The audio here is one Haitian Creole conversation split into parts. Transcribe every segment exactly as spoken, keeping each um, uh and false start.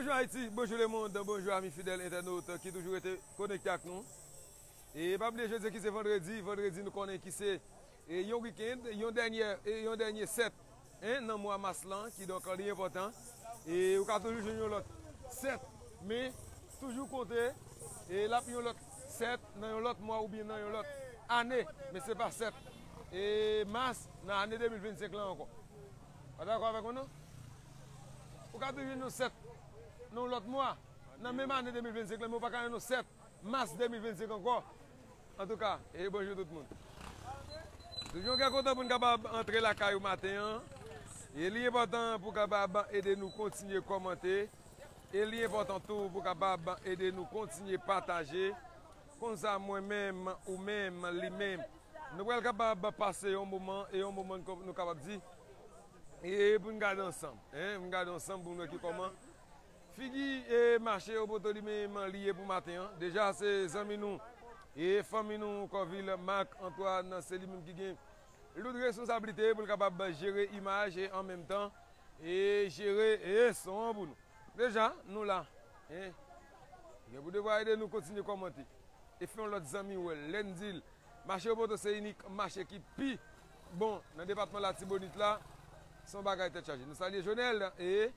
Bonjou Ayiti, bonjou lemonn, bonjou ami fidèl entènot ki toujou rete konekte ak nou. E pa bliye jodi ki se vandredi, vandredi nou konnen ki se e yon weekend, yon dènye, e yon dènye sèt, en, nan mwa mas lan, kidonk li enpòtan. E ou ka toujou jwenn yon lòt sèt, men toujou konte, e l ap yon lòt sèt nan yon lòt mwa oubyen nan yon lòt ane, men se pa sèt e mas nan ane de mil vennsenk lan ankò. Ou dakò avèk mwen, non? Ou ka toujou jwenn yon sèt nan yon lòt mwa, nan menm ane de mil vennsenk lan, men ou pa ka jwenn yon sèt mas de mil vennsenk ankò. Antouka, e bonjou tout moun. Toujou yon kè kontan pou n kapab antre lakay ou maten an. E li enpòtan pou kapab ede nou kontinye kòmante. E li enpòtan tou pou kapab ede nou kontinye pataje. Konsa mwen menm, ou menm, li menm, nou pral kapab pase yon moman, e yon moman nou kapab di, e pou n gade ansanm, en, pou n gade ansanm pou n wè ki kòman figi e mache Oboto li menm li ye pou maten an. Deja se zanmi nou e fanmi nou Kòvil Marc Antoine, se li menm ki gen lout responsablite pou l kapab jere imaj e an menm tan e jere e son an pou nou. Deja, nou la. En, gen pou devwa ede nou kontinye kòmante e fè yon lòt zanmi wè. Lè n di l, mache Oboto se inik mache ki pi bon nan depatman Latibonit la. Se yon bagay tèt chaje. Nou salye Jonel e,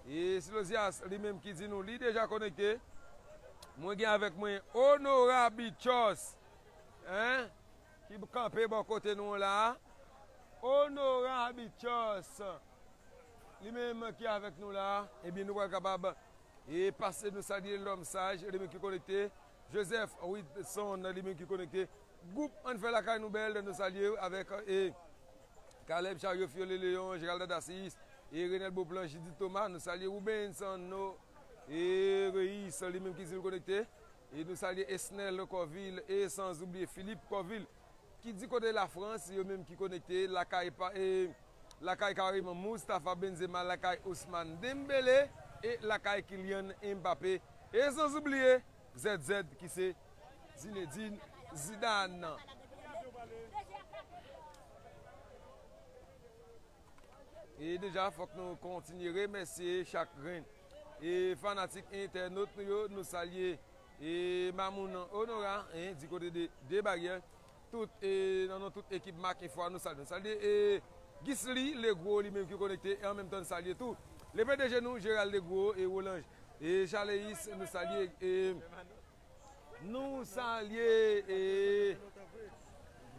e Silosias, li menm ki di nou li deja konekte. Mwen gen avèk mwen Honorable Bichos, en, ki kanpe bò kote nou an la. Honorable Bichos, li menm ki avèk nou la, ebyen nou pral kapab e pase nou salye Lòm Saj, li menm ki konekte. Joseph Whitson, li menm ki konekte. Gwoup Ann Fè Lakay Nou Bèl, nou salye avèk e Caleb Chariot, Fiole Léon, Gérald Dacis, e Renel Beauplan, Judith Thomas, nou salye Roubenson, no, e Reis, li menm ki di l konekte. E nou salye Esnel Covil, e san oubliye Philippe Covil, ki di kote Lafrans, yo menm ki konekte, lakay pa, e lakay Karim Moustapha Benzema, lakay Ousmane Dembélé, e lakay Kylian Mbappé. E san oubliye Z Z ki se Zinedine Zidane. E deja, fòk nou kontinye remèsye chak grenn e fanatik entènot nou yo, nou salye e Mamoun Honora, en, di kote de, de Baryè, tout, e nan non tout ekip Mak Enfo a, nou salye. Nou salye e Gisly Legros, li menm ki konekte, e an menm tan, nou salye tou le P D G nou, Gérald Legros, e Rolange, e Chaleis, nou salye, e nou salye, e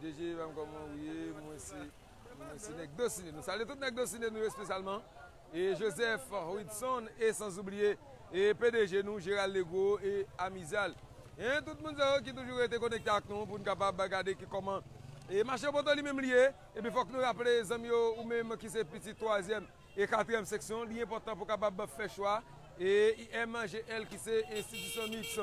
D G, pa m kòman ou ye, mwen se, mwen se nèg Dosine. Nou salye tout nèg Dosine nou yo espesyalman. E Joseph Whitson, e san oubliye, e P D G nou, Gérald Legros, e Amizal. E tout moun sa yo ki toujou rete konekte ak nou pou n kapab gade ki kòman e mache Oboto li menm li ye. Epi fòk nou raple zanmi yo, ou menm ki se pitit twazyèm e katriyèm seksyon, li enpòtan pou kapab fè chwa e I M G L ki se enstitisyon miks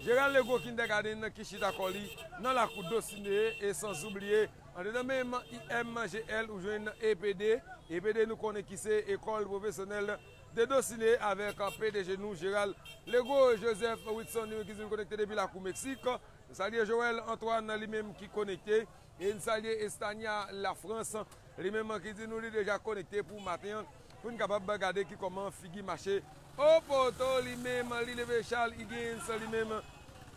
Gérald Legros Kindergarten ki chita kò li nan lakou Dosine e san oubliye andedan menm I M G L ou jwenn E P D. E P D nou konnen ki se ekòl pwofesyonèl de Dosine avèk P D G nou Gérald Legros. Joseph Whitson li menm ki di l konekte depi lakou Meksik. Nou salye Joël Antoine li menm ki konekte. E n salye Estania Lafrans, li menm ki di nou li deja konekte pou maten an, pou n kapab gade ki kòman figi mache Oboto li menm, li leve chal Higgins li menm,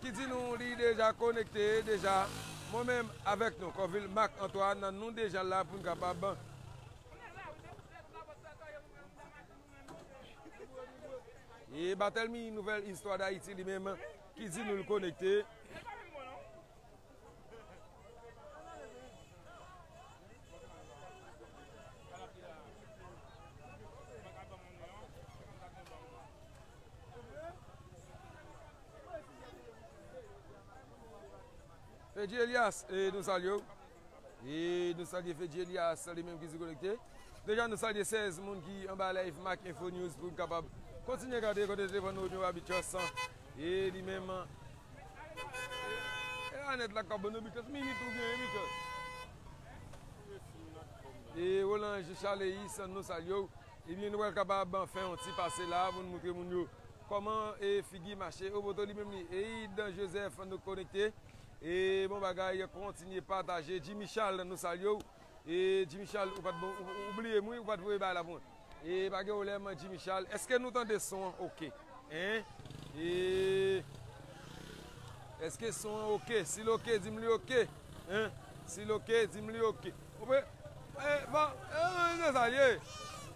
ki di nou li deja konekte deja. Mwen menm avèk nou, Kòvil Marc Antoine, nou deja la pou n kapab E Barthélemy, Nouvelle Histoire d'Haïti, li menm, ki di nou l konekte. Fedji Elias, e nou salye w. E nou salye Fedji Elias, li menm ki sou konekte. Deja nou salye sèz moun ki anba live Mak Info News pou n kapab kontinye gade kote te vann nou Abitios. E li menm, e Anèt la k ap ban nou Abitios, minit ou gen Abitios. E Roland Charleis, nou salye w. Ebyen, nou pral kapab fè yon ti pase la pou n moutre moun yo kòman e figi mache Oboto li menm li. Eid Joseph nou konekte. E bon bagay, kontinye pataje. Jimmy Charles, nou salye w. E Jimmy Charles, ou pa t bon, ou, ou bliye m wi, ou pa t voye bagay la pou mwen. E pa gen pwoblèm, Jimmy Charles. Èske nou tande son an oke? Hein? E èske son an oke? Si l oke, di m li oke. Hein? Si l oke, di m li oke. Ou pe, e, bon, e, se sa l ye.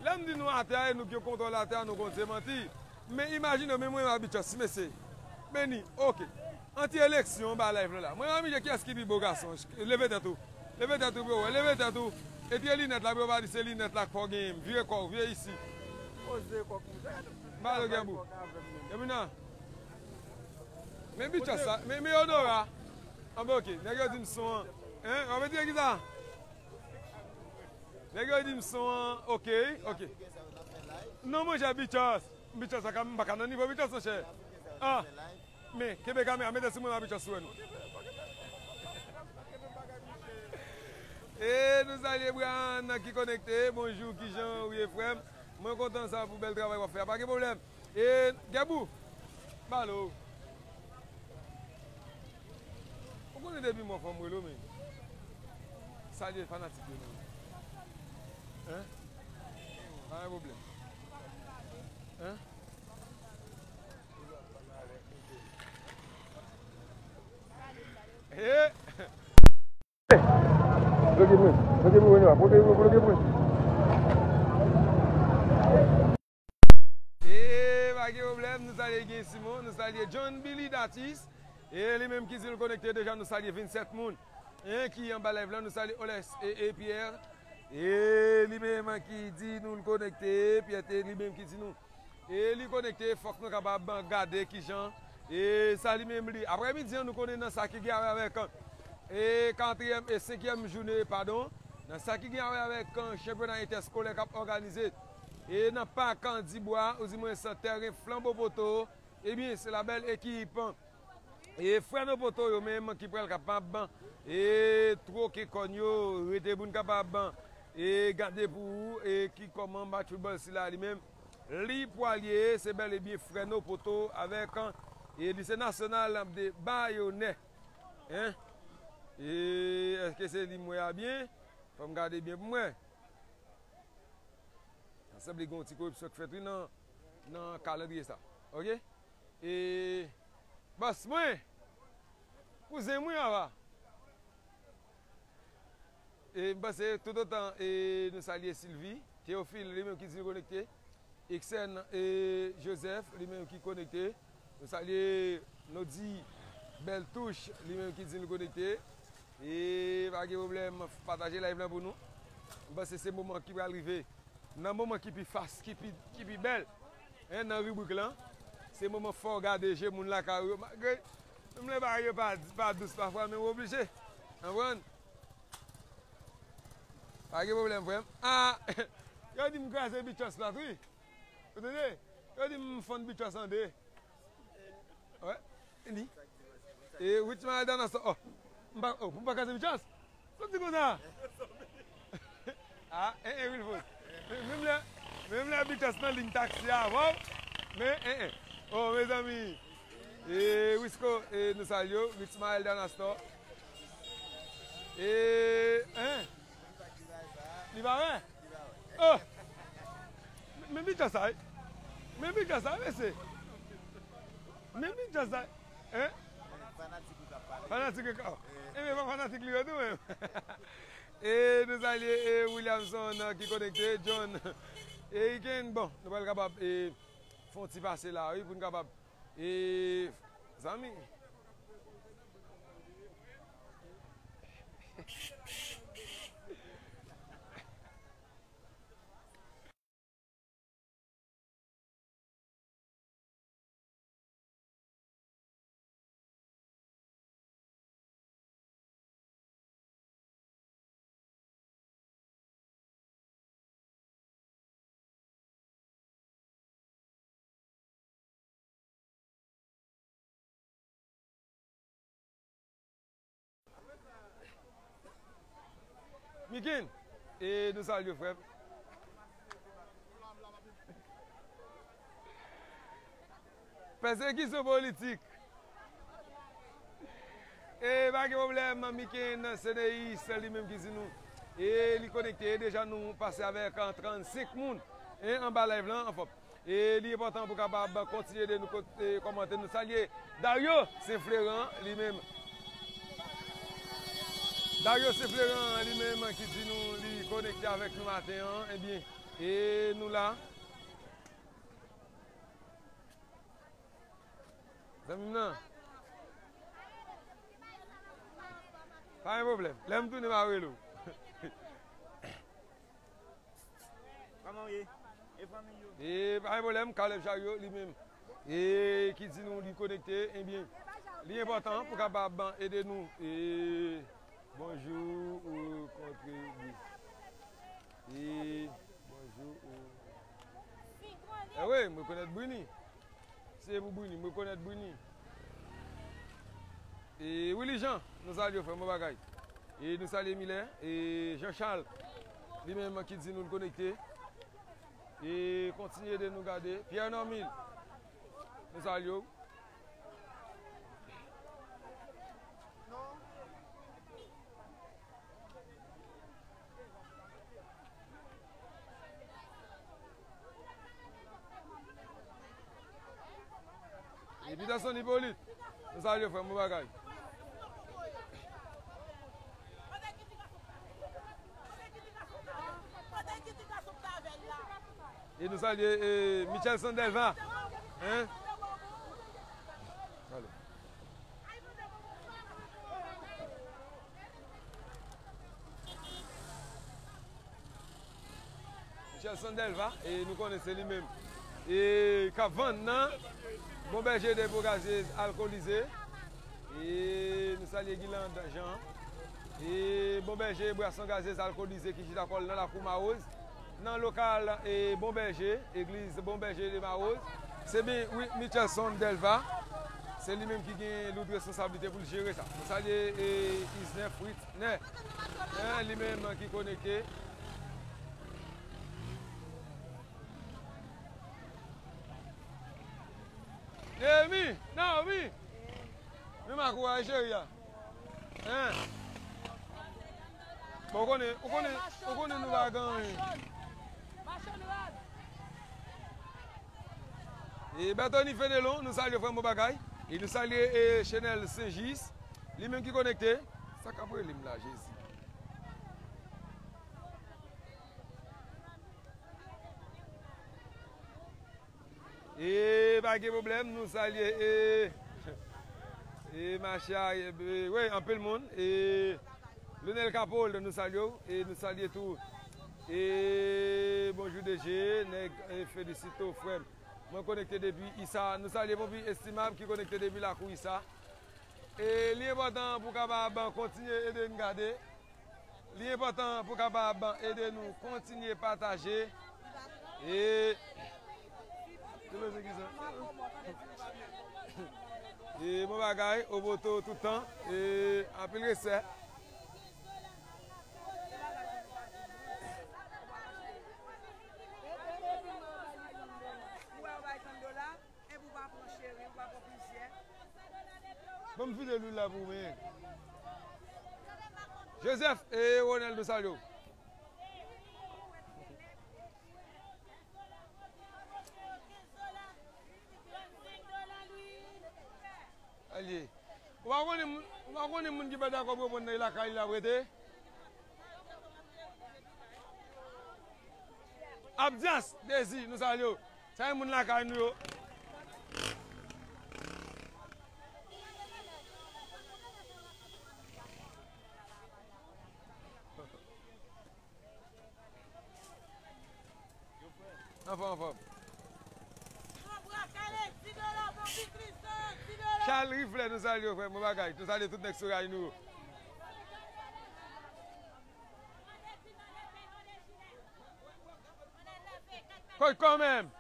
Lè m di nou atè a e nou gen kontwòl atè a, nou konn se manti. Men imajine w, men mwen menm Abitchas, ti mesye. Beni, oke. Anti eleksyon, ba live lan la. Mwen pa manje kiyès ki pi bo gason. Leve tèt ou. Leve tèt ou pou yo wè. Leve tèt ou. Etire linèt la pou yo pa di se linèt la k fè w genyen m. Vire kò w, vire isi. Poze kò w. M pale w Gèbou. Gèbou nan. Men Bichòs sa, men, men Odora. Anben oke. Nèg yo di m son an. Hein? W ap etire kisa? Nèg yo di m son an. Oke, oke. Non, monchè, Bichòs. Bichòs sa ka, m pa ka nan nivo Bichòs, monchè. Ah. Men, kenbe kamera, mete sou mwen, m ap sou nou. E nou salye Brian ki konekte. Bonjou, kijan ou ye, frè m? Mwen kontan sa pou bèl travay w ap fè a. Pa gen pwoblèm. E, Gèbou, balo. Ou konnen depi mwen fò m rele w, men. Salye fanatik yo, men. Hein? Pa gen pwoblèm. Hein? Hey! Bloke mwen, bloke mwen, Renoir, bloke mwen, bloke mwen. E pa gen pwoblèm, nou salye Guy Simon, nou salye John Billy Datis. E li menm ki di nou konekte deja, nou salye vennsèt moun. En, ki anba live lan, nou salye Oles e, e Pierre. E li menm ki di nou l konekte, Pierre te li menm ki di nou. E li konekte, fòk nou kapab gade kijan. E sa li menm li. Aprèmidi an, nou konnen nan sa ki gen avè avèk, e katriyèm e senkyèm jounen, padon, nan sa ki gen avè avèk, e, chanpyona entèskolè k ap òganize. E nan pak Dibwa, oudimwens tèren Flanbo Poto, ebyen, se la bèl ekip. E frè nou poto yo menm ki pral kapab, e twoke kòn yo, rete pou n kapab, e gade pou ou, e ki kòman match foutbòl sila li menm, li pwal ye, se bèl e byen frè nou poto avèk, e lise nasyonal de Bayonè. Hein? E èske se li m wè a byen? Fò m gade byen pou m wè. Sa sanble gen yon ti koripsyon k fèt, wi, nan, nan kalandriye sa. Oke? E, bòs mwen, kouzen mwen, ava. E, m panse, toutotan, e, nou salye Sylvie, Théophile, li menm ki di l konekte. Iksen, e, Joseph, li menm ki konekte. Nou salye Nodi Bèl Touch, li menm ki di nou konekte. E pa gen pwoblèm, pataje live lan pou nou. M panse se moman ki pral rive. Nan moman ki pi fas, ki pi, ki pi bèl, en, nan ribrik lan, se moman fò w gade je moun lakay ou yo. Malgre, menm lè bagay yo pa, pa dous pafwa, men w oblije. Konprann? Pa gen pwoblèm, frè m. Ah! Yo di m kraze Bichòs plat, wi. Ou tande? Yo di m fann Bichòs an de. Wè, li. E Richmond Aldanas, oh. M pa, oh, pou m pa kraze Bichòs. Sa w di konsa? Ah, en, en, Wilford. Menm lè, menm lè Bichòs nan liy taksi a avè w. Men, en, en. Oh, mezanmi. E Wisco, e nou salye w. Richmond Aldanas, e, en. Li pa wè? Oh! Men Bichòs sa, wi. Men Bichòs sa, mesye. Men Bichòs sa, en? Fanatik ou k ap pale. Fanatik ou k ap, enben, pa fanatik li yo tou menm. E nou salye, e Williamson, e, ki konekte, John. E Iken, bon, nou pral kapab, e, fè yon ti pase la, wi, pou n kapab, e, zanmi. Miken, e nou salye w, frè m. Pèsekisyon politik. E pa gen pwoblèm, Miken Seneis, li menm ki di nou. E li konekte, deja nou pase avèk, e, trannsenk moun. E anba live lan, anfòm. E li enpòtan pou kapab kontinye ede nou kot-, e, kòmante. Nou salye Dario Saint Florent, li menm. Dario Saint Florent, li menm, ki di nou li konekte avèk nou maten an. Ebyen, e nou la. Zanmi m nan. Pa gen pwoblèm. Lè m tounen, m a rele w. Kòman w ye? E fanmi yo? E pa gen pwoblèm, Caleb Chariot li menm. E ki di nou li konekte, ebyen, li enpòtan pou kapab ede nou. E bonjou, ou kontre li. E bonjou, ou. E wi, m rekonèt Brini. Se pou Brini, m rekonèt Brini. E Willy Jean, nou salye w, frè m, bon bagay. E nou salye Milè, e Jean Charles, li menm ki di nou l konekte. E kontinye ede nou gade. Pierre Normil, nou salye w. E Peterson Hyppolite, nou salye w, frè m, bon bagay. E nou salye, e, Michelson Delva. Hein? Alo. Michelson Delva, e nou konnen se li menm. E k ap vann nan Bon Bèje de Bwagazez alkolize. E nou salye Guilande Jean. E Bon Bèje bwason gazez alkolize ki chita kò l nan lakou Mawoz. Nan lokal, e, Bon Bèje, egliz Bon Bèje de Mawoz. Se byen, wi, Michelson Delva. Se li menm ki gen lout responsablite pou l jere sa. Nou salye, e, Isner Fritz Nè. Hein, li menm ki konekte. Neyemi, Naomi. Menm ak ou a, cheri a. Hein? Bon, ou konnen, ou konnen, ou konnen nou pa gen anyen. E Berthony Fenelon, nou salye frè m, bon bagay. E nou salye, e, Chenèl Sen Jis. Li menm ki konekte. Sa k ap rele m la, Jezi? E pa gen pwoblèm, nou salye, e, e, Macha, e, e, wi, anpil moun, e, Lionel Capold, nou salye w, e nou salye tou, e, bonjou D J, nèg, e, Felicito, frè m. Mwen konekte depi Isa, nou salye Ponpi Estimab ki konekte depi lakou Isa. E li enpòtan pou kapab kontinye ede n gade. Li enpòtan pou kapab ede nou kontinye pataje. E, ou bezwen kisa? E bon bagay, Oboto toutan. E anpil respè. Epi w pa pran cheri, w pa pran plizyè. Ban m vide lwil la pou mwen. Joseph e Ronel, nou salye w. Alye. Ou pa konnen moun, ou pa konnen moun ki pa dakò pou reponn nan lakay li ap rete. Abdyas Dezi, nou salye w. Sa e moun lakay nou yo. Anfòm, anfòm. Charles Riflet, nou salye w, frè m, bon bagay. Nou salye tout nèg Soray nou yo. Kòj kòmèm.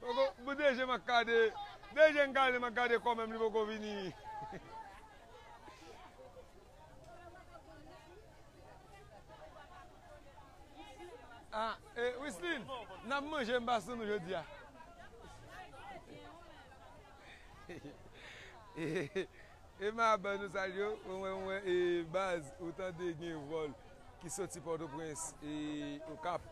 Poko, pou D J m ap gade, D J m gade, m ap gade kòmèm li poko vini. Ah, e, Wislin, n ap manje m pa sou nou jodi a. E, e, e Maban, nou salye w, mwen, mwen, e, baz, ou tande gen vòl. ki soti Pòtoprens e Okap.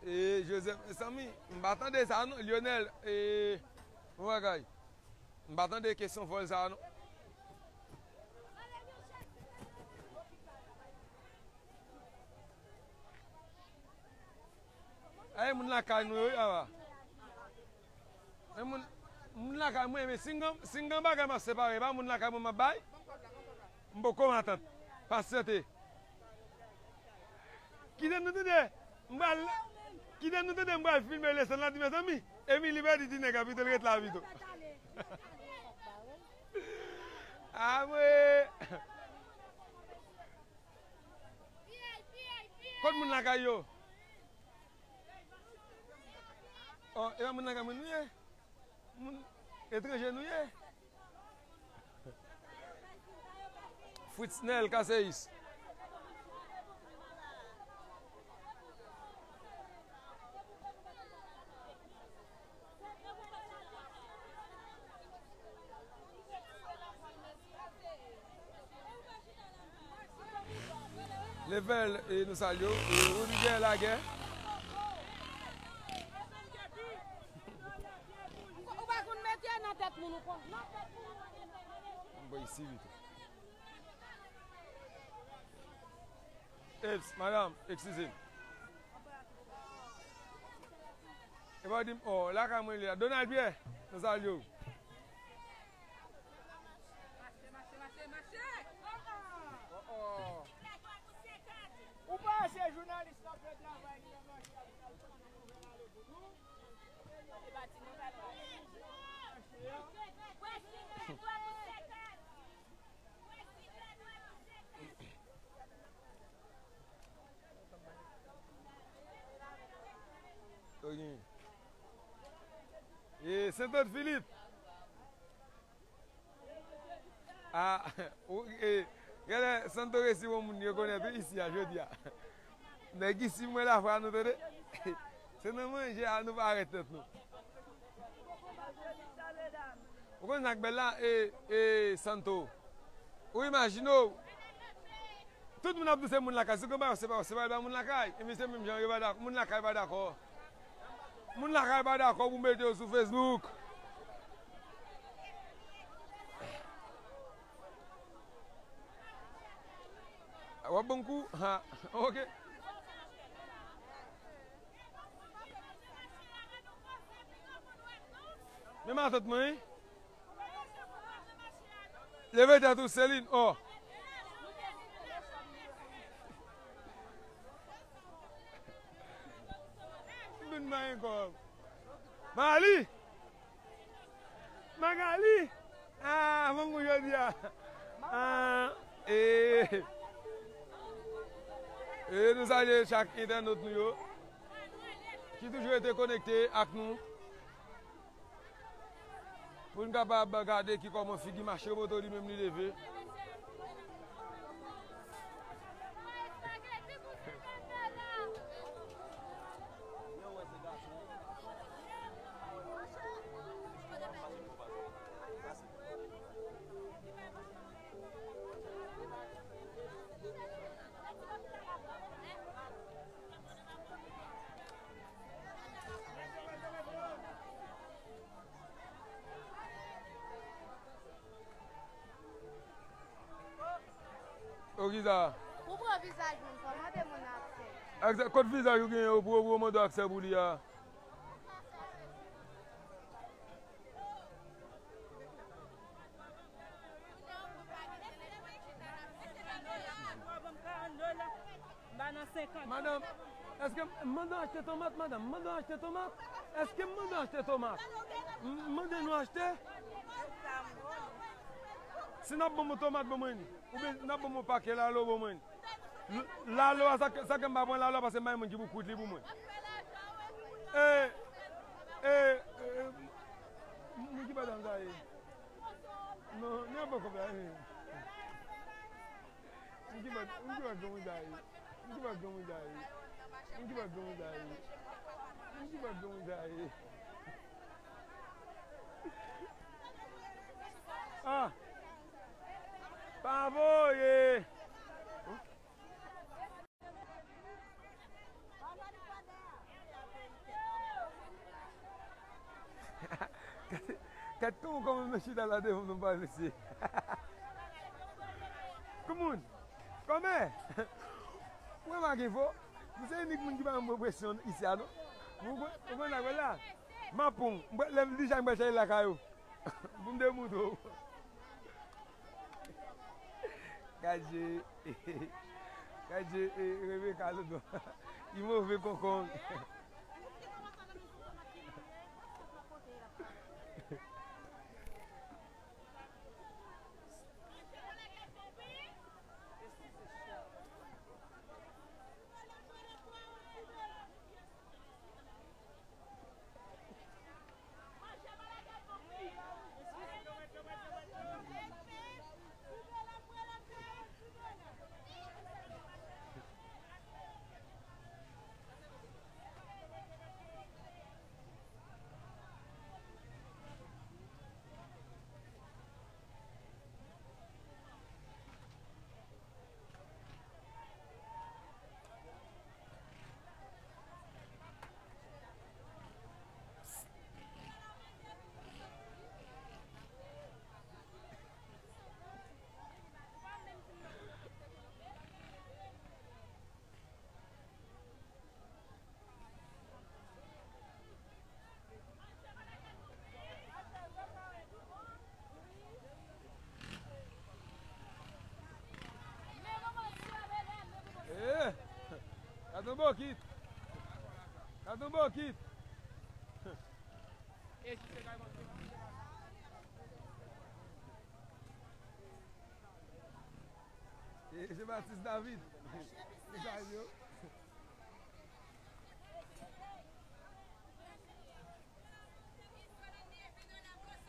E Joseph, mezanmi, m pa tande sa non, Lionel, e, bon bagay. M pa tande kesyon vòl sa non. Ay, moun lakay nou yo, wi, ava. Men moun, moun lakay mwen, men si m gen, si m gen bagay m ap separe, pa moun lakay mwen m ap bay. M poko matant. Pasyante. Kite nou tande, m pral, kite nou tande, m pral filme leson la, di, mezanmi, Emily pèdi ti nèg la, pito l ret la, pito. Ah, mwen. Kot moun lakay yo? Oh, e pa moun lakay mwen nou ye? Moun etranje nou ye? Fritznel Kaseyis. Level, e nou salye w. E Rodriguez Laguerre. Ou pa konn mete nan tèt moun, ou konn nan tèt moun. Mwen isi vit. Eps, madam, eskize m. E pa di m, oh, lakay mwen li a. Donald Pierre, nou salye w. Mache, mache, mache, mache! Oh, oh. Ou panse jounalis la fè travay li nan mache a, pou l al pran nouvèl ale pou nou? Ok. E Sentod Filip. Ah, ou, e, genlè Santo resi yon moun rekonèt wi isi a, jodi a. Nèg isi mwen la fwa nou tande. Se nan manje a nou pa arete tèt nou. Ou konn sa k bèl la, e, e, Santo. Ou imajine w. Tout moun ap di se moun lakay. Si w gen bagay, se pa, se pa, pa moun lakay. E misye menm jan, yo pa dakò. Moun lakay pa dakò. Moun lakay pa dakò pou mete yo sou Facebook. W ap ban m kou? Ha, ok. Men matant mwen, wi. Leve tèt ou, Celine. Oh. Vin manyen kòb. Mali! Magali! Ah, bon kou jodi a. Ah, e, e nou salye chak entènot nou yo ki toujou rete konekte ak nou. Pou n kapab gade ki kòman figi mache poto li menm li leve. O, kisa? Pou pran vizaj moun, fò mande moun aksè. Aksè, kot vizaj ou genyen yo pou, pou yo mande w aksè pou li a? Madanm, èske m mande w achte tomat, madanm? M mande w achte tomat? Èske m mande w achte tomat? M mande nou achte? Si n ap ban mwen tomat, ban mwen li. Oubyen n ap ban mwen pakè lalo, ban mwen li. L-, lalo a, sa ke, sa ke m pa pran lalo a, paske m pa gen moun ki pou kwit li pou mwen. E, e, e, m, m, ki madanm sa ye? Non, li anba kòb la, e. M ki pa, m ki pa granmoun sa ye. M ki pa granmoun sa ye. M ki pa granmoun sa ye. M ki pa granmoun sa ye. Ah! Pa voye! Kèt, kòman, kòman m chita la devan m pa mesye? Kòman? Kòman? Mwen pa gen fo. M se inik moun ki pa janm pran presyon isi a non. Ou konn, ou konn sa k fèt la? M ap pran, m pral, lè m di sa m pral chache lakay ou. Pou m te montre w. Gad je, gad je, e, Rebecca Lodon. Li move konkon. Eh, gad yon bokit. Gad yon bokit. E, Jean Baptiste David. Li salye w.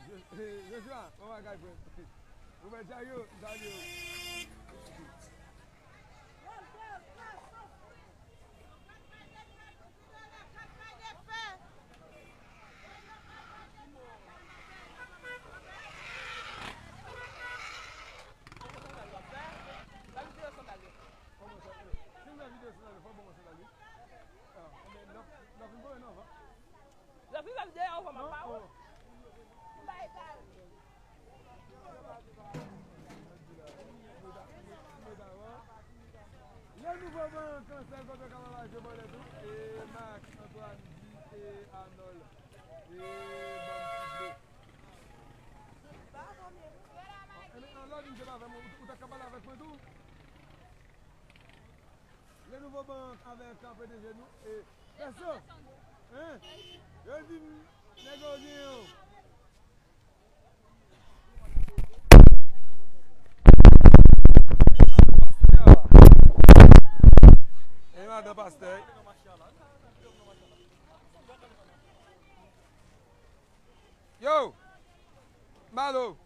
Je-, e, Joshua, kòman bagay, frè? Ou mèt salye w, m salye w. Kòman sa, e, si m fè videyo sou la, fò ban mwen sandal wi. Ah, enben, lè, lè fin voye non, avan. Lè fin fè videyo, avan, papa. Non, oh. M bay kal. Le nouveau banc Cancel, Papa Camarade, je m'enlève tout. Et Max, Antoine, Guy et Arnold. Et Bam Sible. Enben, an lòd, m te pa avè mwen, ou, ou ta ka pale avèk mwen tou. Le nouveau banc avèk K P D G nou, e, pèso, hein? Yo di m, nèg yo gen yon. E madan pastè. Yo! Malo!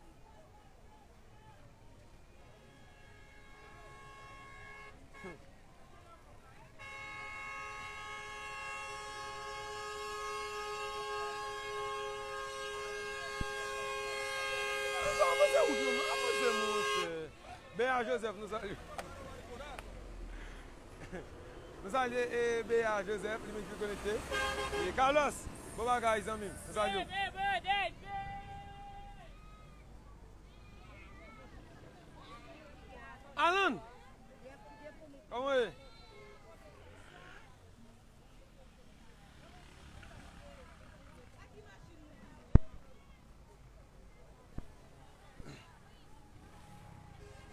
Avanse wout yo, non, avanse, monchè. Bea Joseph, nou salye. Nou salye, e, Bea Joseph, li menm ki konekte. E Carlos, bon bagay, zanmi m. Nou salye w. Alan! Kòman w ye?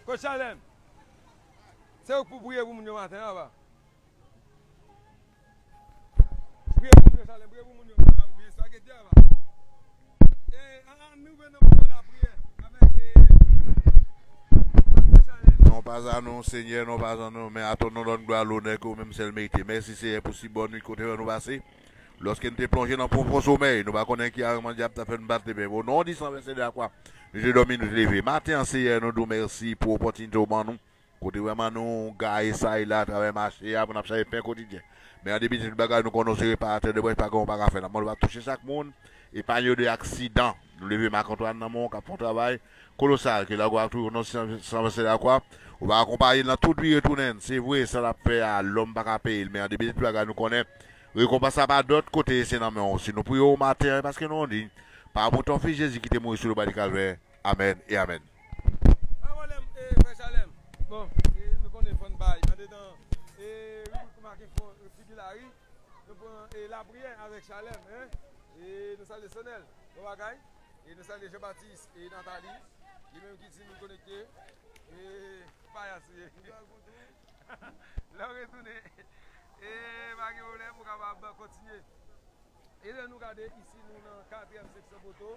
Kot Chalèm? Se ou k pou priye pou moun yo maten an, papa. Priye pou moun yo, Chalèm, priye pou moun yo. Ah, oubyen espageti a, papa. E, an, an, nou vin nan moman lapriyè avèk, e, pastè Chalèm. Non pas à nous, Seigneur, non pas à nous, mais à ton nom donne gloire, l'honneur que ou menm sèl merite. Mèsi, Seyè, pou si bòn nwit ke w te fè nou pase. Lòske n te plonje nan pwofon somèy, nou pa konnen ki aranman dyab t ap fè n bat li, men o non di san vèsè de la kwa, nou te dòmi, nou te leve. Maten an, Seyè, nou di w mèsi pou opòtinite w ban nou. Kote vrèman nou gaye sa e la, atravè mache a, pou n ap chache pen kotidyen. Men an depi de tout bagay, nou konnen w se reparatè de brèch, pa gen w pa ka fè. N ap mande w pa touche chak moun, epanye yo de aksidan. Nou leve Mak Antwàn nan men w k ap fè yon travay kolosal, ke laglwa tou, o non san vèsè de la kwa, ou va akonpaye l nan tout vire tounen. Se vre, sa l ap fè a, lòm pa ka peye l, men an depi de tout bagay, nou konnen rekonpans la pa dòt kote, se nan men w. Si nou priye w maten an, e paske nou di, Pa mouton fis Jezi ki te mouri sou lobadi Kalvè. Amèn e amèn. Pa pwoblèm, e, frè Chalèm. Bon, e, nou konnen fò n bay andedan, e, ribrik Make Fo, e, Figi Lari. Nou pran, e, lapriyè avèk Chalèm, en. E, nou salye Sonèl. Bon bagay. E, nou salye Jean Baptiste e Nathalie. Li menm ki di nou konekte. E, payas li ye. Lè w retounen, e, pa gen pwoblèm, ou kapab kontinye. E lè nou gade isi, nou nan katriyèm seksyon poto,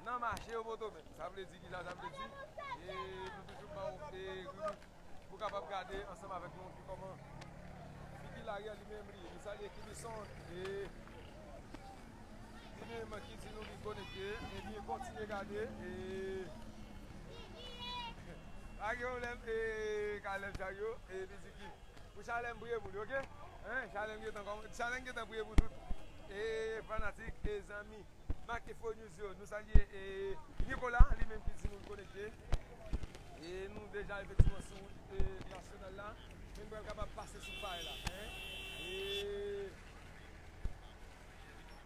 nan mache yo poto menm. Sa vle di ki sa, sa vle di, e nou toujou ba w, e, ribrik pou kapab gade ansanm avèk nou ki kòman Figi Lari a li menm li. Nou salye Kibison, e li menm ki di nou li konekte, e li kontinye gade, e pa gen pwoblèm, e Kalèb Charyo, e li di ki Pou Chalèm priye pou li, oke? Hein? Chalèm gentan kòm, Chalèm gentan priye pou tout, e, fanatik, e, zanmi Make Fo News yo. Nou salye, e, Nicolas, li menm ki di nou konekte. E nou deja efektivman sou wout, e, nasyonal la. Men nou pral kapab pase sou pay la, hein? E,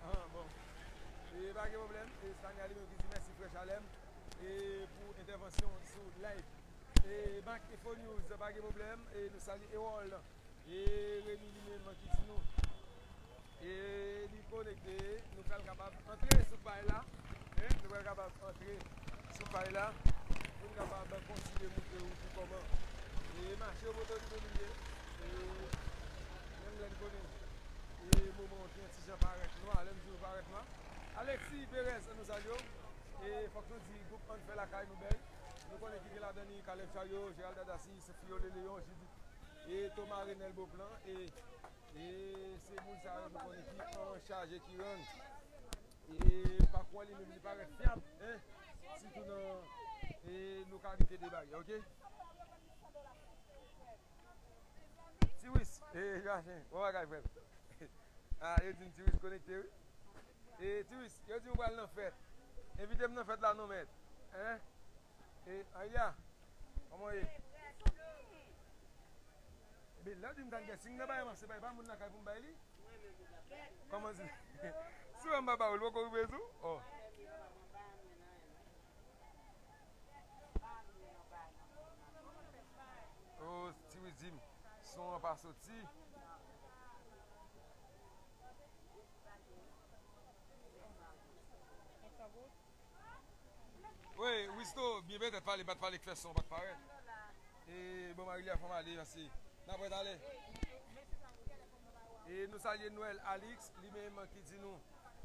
ah, bon. E pa gen pwoblèm. E Stania li menm ki di mèsi frè Chalèm, e, pou entèvansyon sou live. E Make Fo News, pa gen pwoblèm. E nou salye Erol. E Remy li menm ki di nou, e li konekte, nou pral kapab antre sou pay la. Hein? Nou pral kapab antre sou pay la pou n kapab kontinye montre w tou kòman, e mache yo poto li menm li ye. E menm lè n konnen, e moman an ki yon ti jan parèt nwa, lè m di w parèt nwa. Alexis Perez, nou salye w. E fòk nou di gwoup Ann Fè Lakay Nou Bèl. Nou konnen ki gen ladan li Caleb Chariot, Gerald Dadasi, Sophie Lé Léon, Judith e Thomas Renel Beauplan, e, e se moun sa yo nou konnen ki an chaje, ki rann. E pakou an li menm li parèt fyab, en, sitou nan, e, lokalite de Bagè, oke? Tiwis, e, Jachen, bon bagay, frè m. A, yo di m Tiwis konekte, wi. E, Tiwis, yo di m w pral nan fèt. Envite m nan fèt la non, mèt. En? E, Aya, kòman w ye? Ebyen, lè w di m tann kè, si m nan bay manse, bay pa moun lakay pou m bay li? Kòman si? Si w wè m pa ba w, l poko rive sou? Oh. Oh, Tiwis di m, son an pa soti. Wi, Wisto, byen petèt pale, pa t pale k fè son pa t parèt. E bon, Marilia, fò m ale, mèsi. N ap wè talè. E nou salye Noël Alix, li menm ki di nou,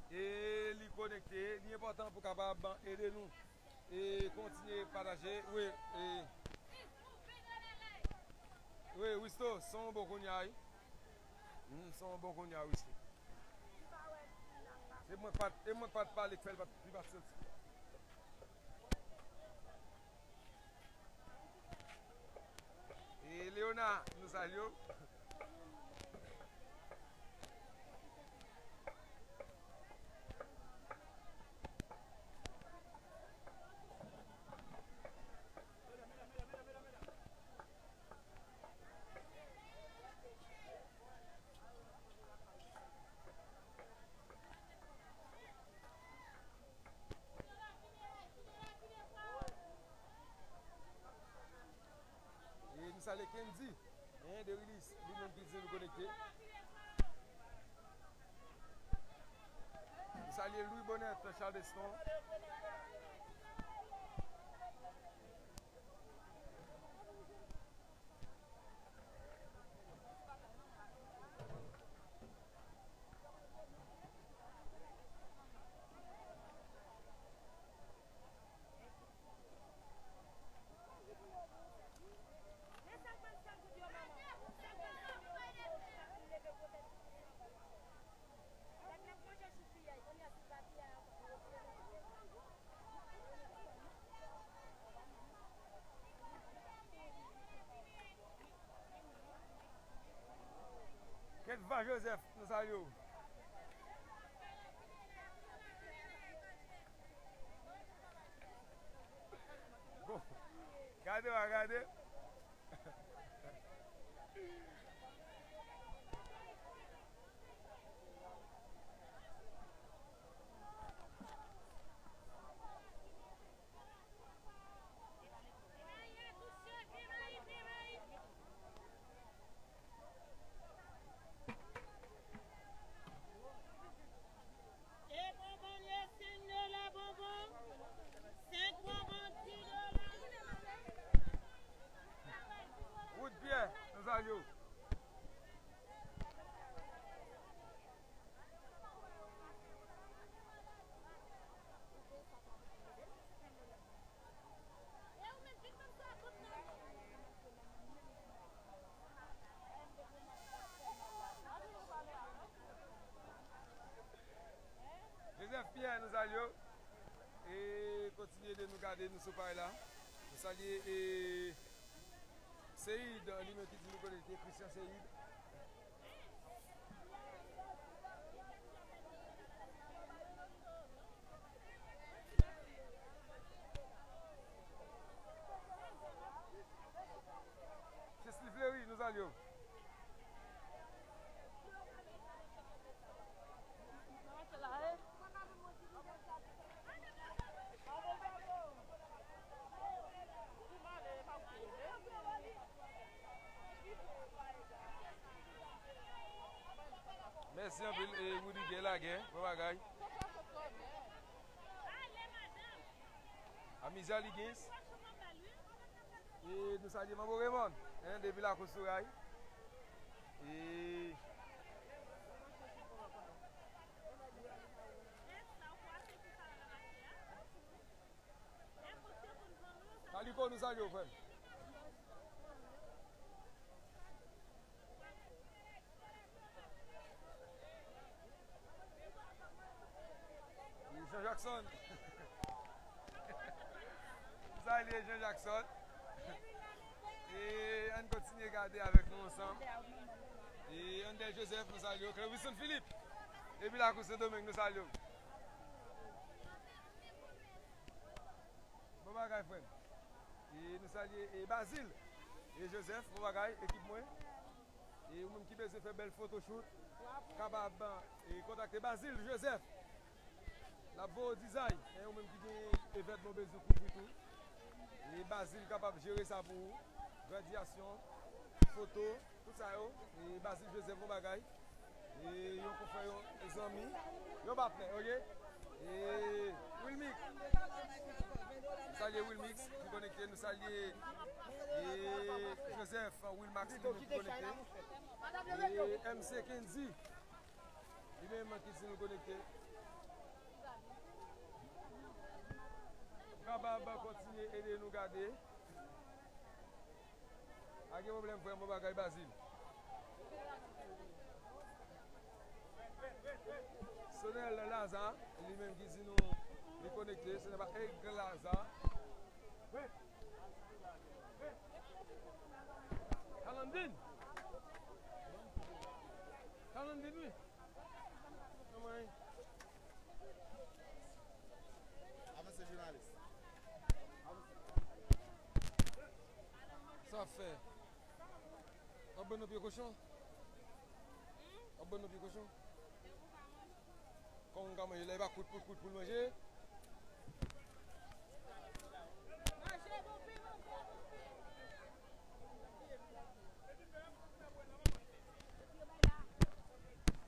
e li konekte, li enpòtan pou kapab ede nou. E kontinye pataje. Wi, e, wi, Wisto, son bon kounye a, wi. Hmm, son bon kounye a, Wisto. E mwen k pa t, e mwen k pa t pale k fè l pa t, li pa t soti. E Leona, nou salye w. E nou salye Kendy, en, Derilis, li menm ki di nou konekte. Nou salye Louis Bonnet, Charleston. Kèt va Joseph, nou salye w. Bon, gade w a gade. Nou salye w. E kontinye ede nou gade, nou sou paj la. Nou salye e Seid, li menm ki di nou konekte, Christian Seid. Chesly Fleury, nou salye w. Mèsi anpil, e Rudiger Laguerre, bon bagay. Amizia Ligins. E nou salye Manbo Raymond, hein, depi Lakou Souray. E Kaliko, nou salye w, frè m. Jean Jackson. Salye Jean Jackson. E ann kontinye gade avèk nou ansanm. E Andel Joseph, nou salye w. Clevisson Philippe. Depi Lakou Sendomeng, nou salye w. Bon bagay, frè m. E nou salye e Bazil e Joseph, bon bagay, ekip mwen. E ou menm ki bezwen fè bèl photoshoot, kapab e kontakte Bazil Joseph. L ap voye w dizay. E ou menm ki gen evènman w bezwen kouvri tou. E Bazil kapab jere sa pou ou. Gradyasyon, foto, tout sa yo. E Bazil Joseph, bon bagay. E yon konfrè, yon zanmi, yon patnè, ok? E Wilmix. Salye Wilmix ki konekte, nou salye e Joseph Wilmax ki konekte. E M C Kendy, li menm ki di nou konekte. Kapab kontinye ede nou gade. Pa gen pwoblèm, frè m, bon bagay, Bazil. Sonel Laza, li menm ki di nou li konekte, se nèg pa Aigle Laza. Kalandin. Kalandin, wi. Anmwey. Avanse, jounalis. Sa ap fè? W ap ban nou pye kochon? W ap ban nou pye kochon? Kòman w ka manje la, e pa kout, kout, kout pou l manje?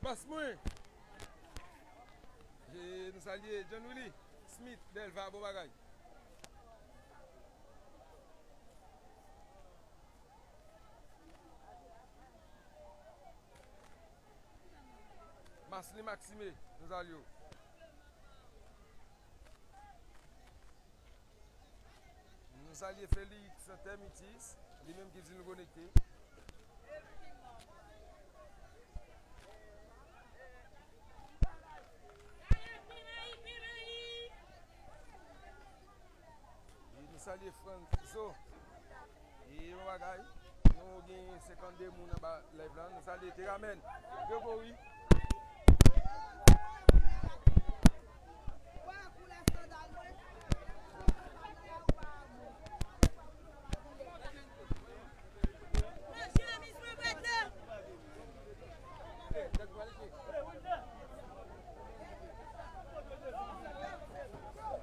Mas mwen. E nou salye John Willy Smith Delva, bon bagay. Masly Maxime, nou salye w. Nou salye Felix Termitis, li menm ki di nou konekte. E nou salye Franzo. E bon bagay. Nou gen senkannde moun anba live la. Nou salye Teramen, Gregory.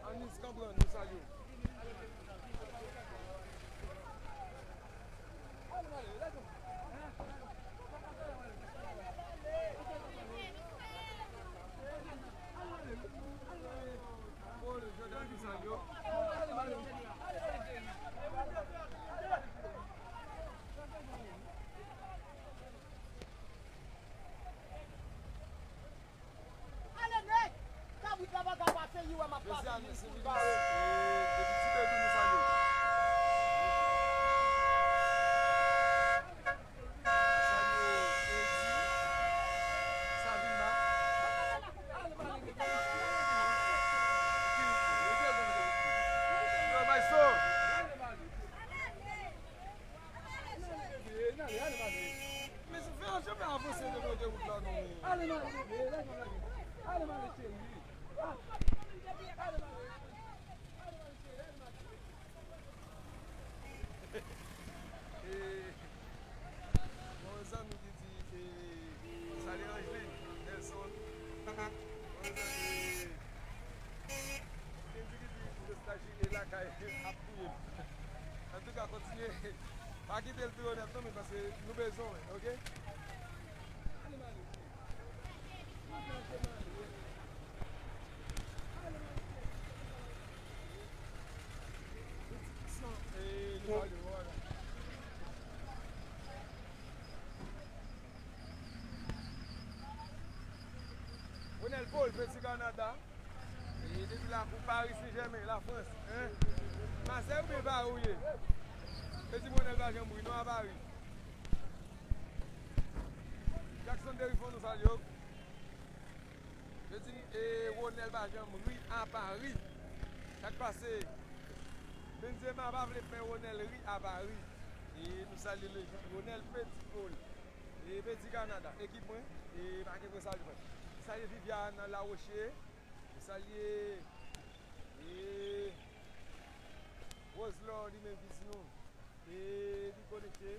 Anis Kanbran, nou salye w. Ale nèg! Kabrit la pa ka pase, li wè m ap pase, li fout bare. Depi Ti Bèbè, nou salye w. Salye Edi, Savilma. E, yon zanmi ki di, e, salye Angeline, Nelson. Yon zanmi, e, ki di, ki di, nostalji e lakay ap touye m. Antouka, kontinye. Pa kite l touye w nèt non, men paske nou bezwen w, oke? Ronel Paul, Peti Kanada. E depi lakou Paris Saint-Germain, Lafrans, en? Masèy oubyen Pari ou ye? Peti Ronel pa janm ri non a Paris. Jackson Derifon, nou salye w. Yo di, e, Ronel pa janm ri a Pari. Sa k pase? Benzema pa vle fè Ronel ri a Pari. E nou salye lejand Ronel Petit Paul. E Petit Kanada, ekip mwen. E pa gen mwen salye mwen. Salye Viviane Laroche. Salye, e, Roselor li menm ki di nou, e, li konekte.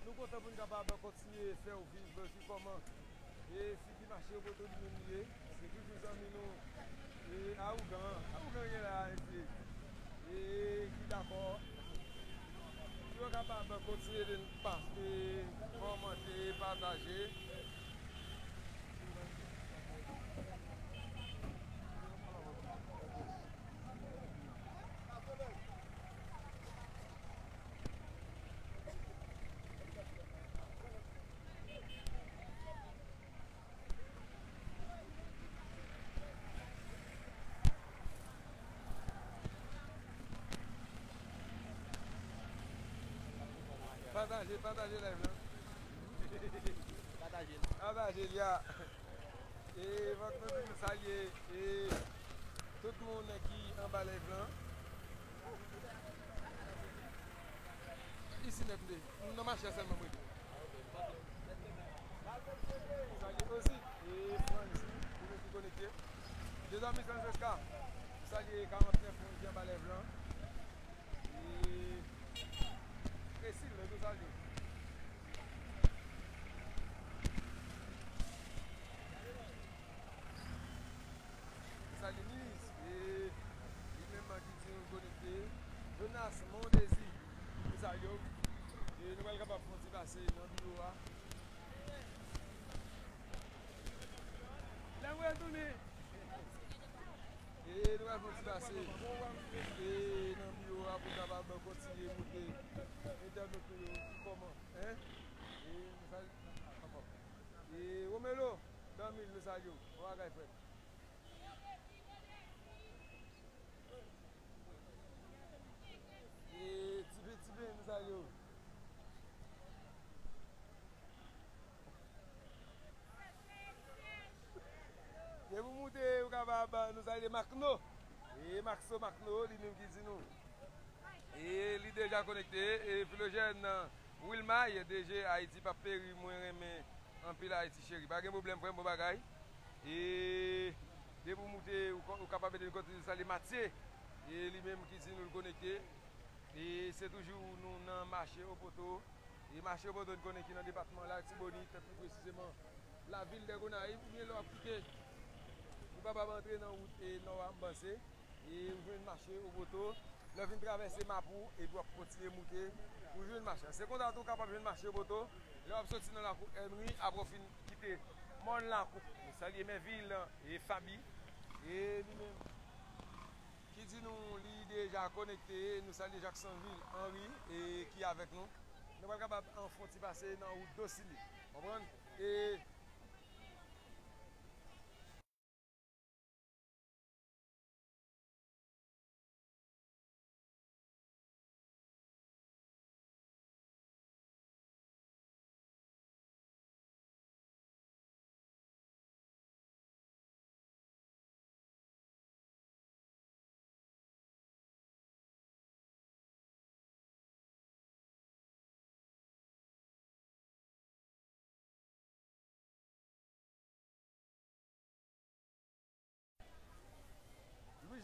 Nou kontan pou n kapab kontinye fè w viv ki kòman, e, figi mache Oboto li menm li ye. Se toujou zanmi nou, e, Aougan. Aougan gen la, e, e, ki dakò. Pou yo kapab kontinye de n pase, kòmante, pataje. Pataje, pataje live lan. Pataje l. Pataje l, ya. E fòk nou di nou salye, e, tout moun ki anba live lan. Isi nèt m te. M nan mache a sèlman m rete. Salye osi, e, Franzi, li menm ki konekte. Dezòmi Fransesca, salye karant nèf moun ki anba live lan. E, Cecil, nou salye. Salye Minis, e, li menm ki di nou konekte. Jonas Mondesi, nou salye w. E nou pral kapab fè yon ti pase nan biwo a. Lè mwen tounen. E nou pral fè yon ti pase, e, nan biwo a pou kapab kontinye moute entènot nou yo ki kòman, en? E nou salye, e, Romelo, Danmil, nou salye w. Bon bagay, frè m. E, Tipe, Tipe, nou salye w. Depi w moute, ou kapab, nou salye Makno. E Maxo Makno, li menm ki di nou. E li deja konekte. E Filojèn, Wilmay, D J Ayiti p ap peri, mwen renmen anpil Ayiti cheri. Pa gen pwoblèm, frè m, bon bagay. E depi w moute, ou ka-, ou kapab ede n kontinye salye Matye. E li menm ki di nou l konekte. E se toujou nou nan mache Oboto. E mache Oboto n konnen ki nan depatman Latibonit, pi presizeman lavil dè Gonayiv, oubyen lè w ap kite, ou kapab antre nan wout e nò a, m panse, e ou jwenn mache Oboto. Lè w fin travèse Mapou, epi w ap kontinye moute, ou jwenn mache. Se konsa tou w kapab jwenn mache Oboto, lè w ap soti nan lakou Henry, apre w fin kite mòn lakou. Nou salye Mèvil e Fabi, e li menm ki di nou li deja konekte. Nou salye Jacksonville Henry, e ki avèk nou. Nou pral kapab an fè yon ti pase nan wout Dosili. Konprann? E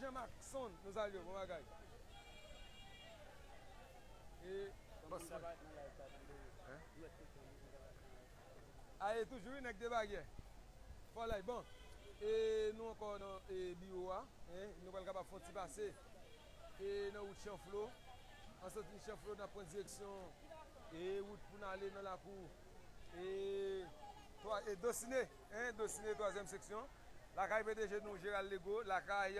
Jean Maxon, nou salye w, bon bagay. E, bòs mwen. Hein? A, e toujou wi, nèg de baryè. Fò lay, bon. E nou ankò nan, e, biwo a, hein? Nou pral kapab fè yon ti pase. E nan wout Chanflo. An soti Chanflo, n ap pran direksyon, e, wout pou n ale nan lakou, e, twa, e, Dosine, hein? Dosine, twazyèm seksyon. Lakay P D G nou, Gérald Legault, lakay,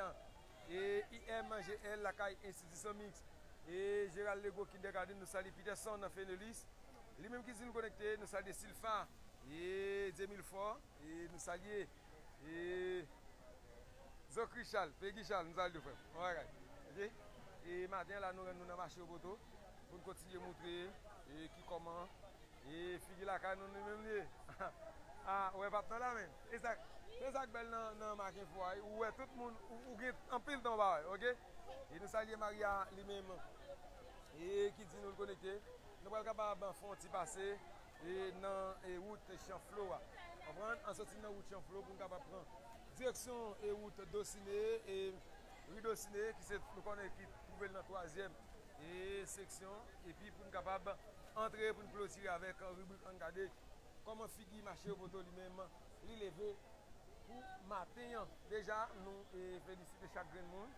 e, I M G L, lakay Enstitisyon Miks, e, Gérald Legault Kindergarten, nou salye Peterson Fenelis, li menm ki di nou konekte, nou salye Silfa, e, Dieu Milfort, e, nou salye, e, Zokri Charles, Peggy Charles, nou salye frè m. Bon bagay. Ok? E maten an la, nou rann nou nan mache Opoto pou n kontinye moutre, e, ki kòman E figi lakay nou, nou menm li ye. Ah, ou wè patnè la, men. E sa, se sa k bèl nan, nan Mak Enfo a, wi. Ou wè tout moun, ou, ou gen anpil tan ou pa wè, ok? E nou salye Maria li menm. E ki di nou l konekte. Nou pral kapab fè yon ti pase, e nan, e wout Chanflo a. Konprann? An soti nan wout Chanflo pou n kapab pran direksyon e wout Dosine, e ri Dosine, ki se, nou konnen ki twouve l nan twazyèm e seksyon, epi pou n kapab antre pou n klotire avèk ribrik Ann Gade kòman figi mache Opoto li menm li leve pou maten an. Deja, nou, e, felisite chak grenn moun.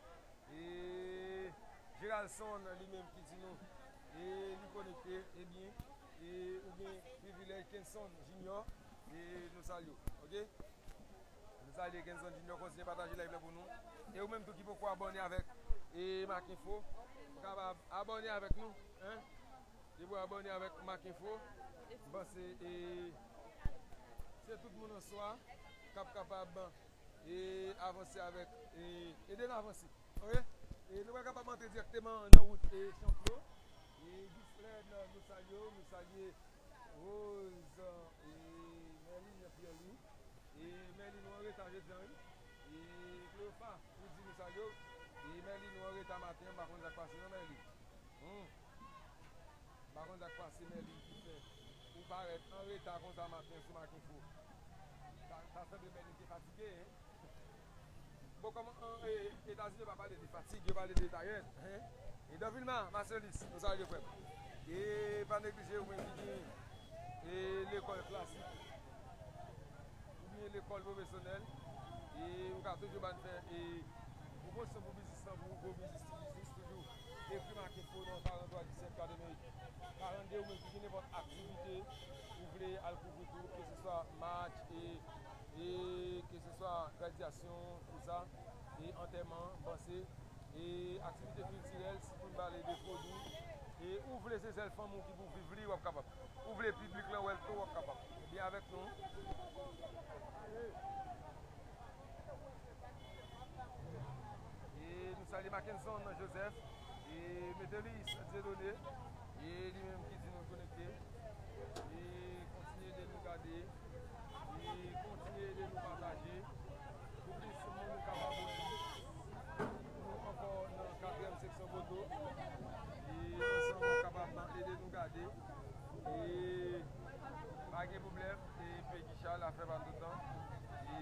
E Geraldson li menm ki di nou, e, li konekte, ebyen, e, ou gen privilèj Kenson Junior, e, nou salye w, ok? Nou salye Kenson Junior, kontinye pataje live la pou nou. E ou menm tou ki poko abòne avèk, e, Mak Enfo, ou kapab abòne avèk nou, hein? Depi w abòne avèk Mak Enfo, m panse, e, se tout moun an swa k ap kapab, e, avanse avèk, e, ede n avanse. Ok? E nou pral kapab antre dirèkteman nan wout, e, Chanflo. E Gislène, nou salye w, nou salye Rose, e, Merlin Pierre Louis. E Merlin, nou an reta jodi a, wi. E Cleofa, ou di nou salye w. E Merlin, nou an reta maten an, m pa konn sa k pase non, Merlin. Hmm. M pa konn sa k pase Merlin ki fè ou parèt an reta konsa maten sou Mak Enfo. Sa, sa sanble Merlin te fatige, hein? Bon, kòman, an, e, Etazini yo pa pale de fatig, yo pale de tayèt, hein? E Don Vilma, Marcelis, nou salye frè m. E pa neglije ou menm ki gen, e, lekòl klasik. Oubyen lekòl pwofesyonèl, e ou ka toujou ba n fè, e, pwomosyon pou biznis lan, pou gwo biznis, ti biznis, toujou ekri Mak Enfo nan karant twa disèt katreven karannde, ou menm ki gen nenpòt aktivite ou vle al kouvri tou, ke se swa match, e, e ke se swa gradyasyon, tou sa, e antèman, m panse, e aktivite kiltirèl, si pou n pale de vodou, e ou vle se sèl fanm ou ki pou viv li, w ap kapab. Ou vle piblik lan wè l tou, w ap kapab. Byen avèk nou. E nou salye Mackenson Joseph, e Metelis Dieudonné, e li menm ki di nou konekte. E kontinye ede nou gade. E kontinye ede nou pataje. Pou plis moun kapab wè nou. Nou ankò nan katriyèm seksyon Opoto. E ansanm nou kapab ede nou gade. E pa gen pwoblèm. E Peggy Charles a fè pa toutan. E,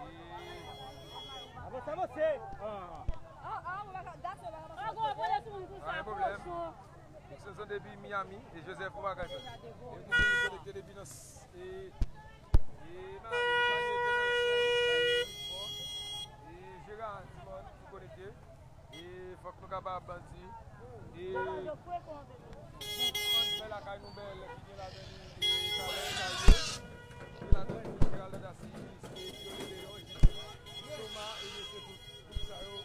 e Avanse, avanse! Ah. Pa gen pwoblèm. Dixonson depi Miami, e Joseph, ou bagay fè. E nou konekte depi nan s-, e, e, Miami, e, Gérard Simon, nou konekte. E fòk nou kapab di, e, pou ann fè lakay nou bèl, ki gen ladan li, e, kalè sa yo, ki gen ladan li, Gérald Dacius, e, Violé Léon, Toma, e, se tout, tout sa yo,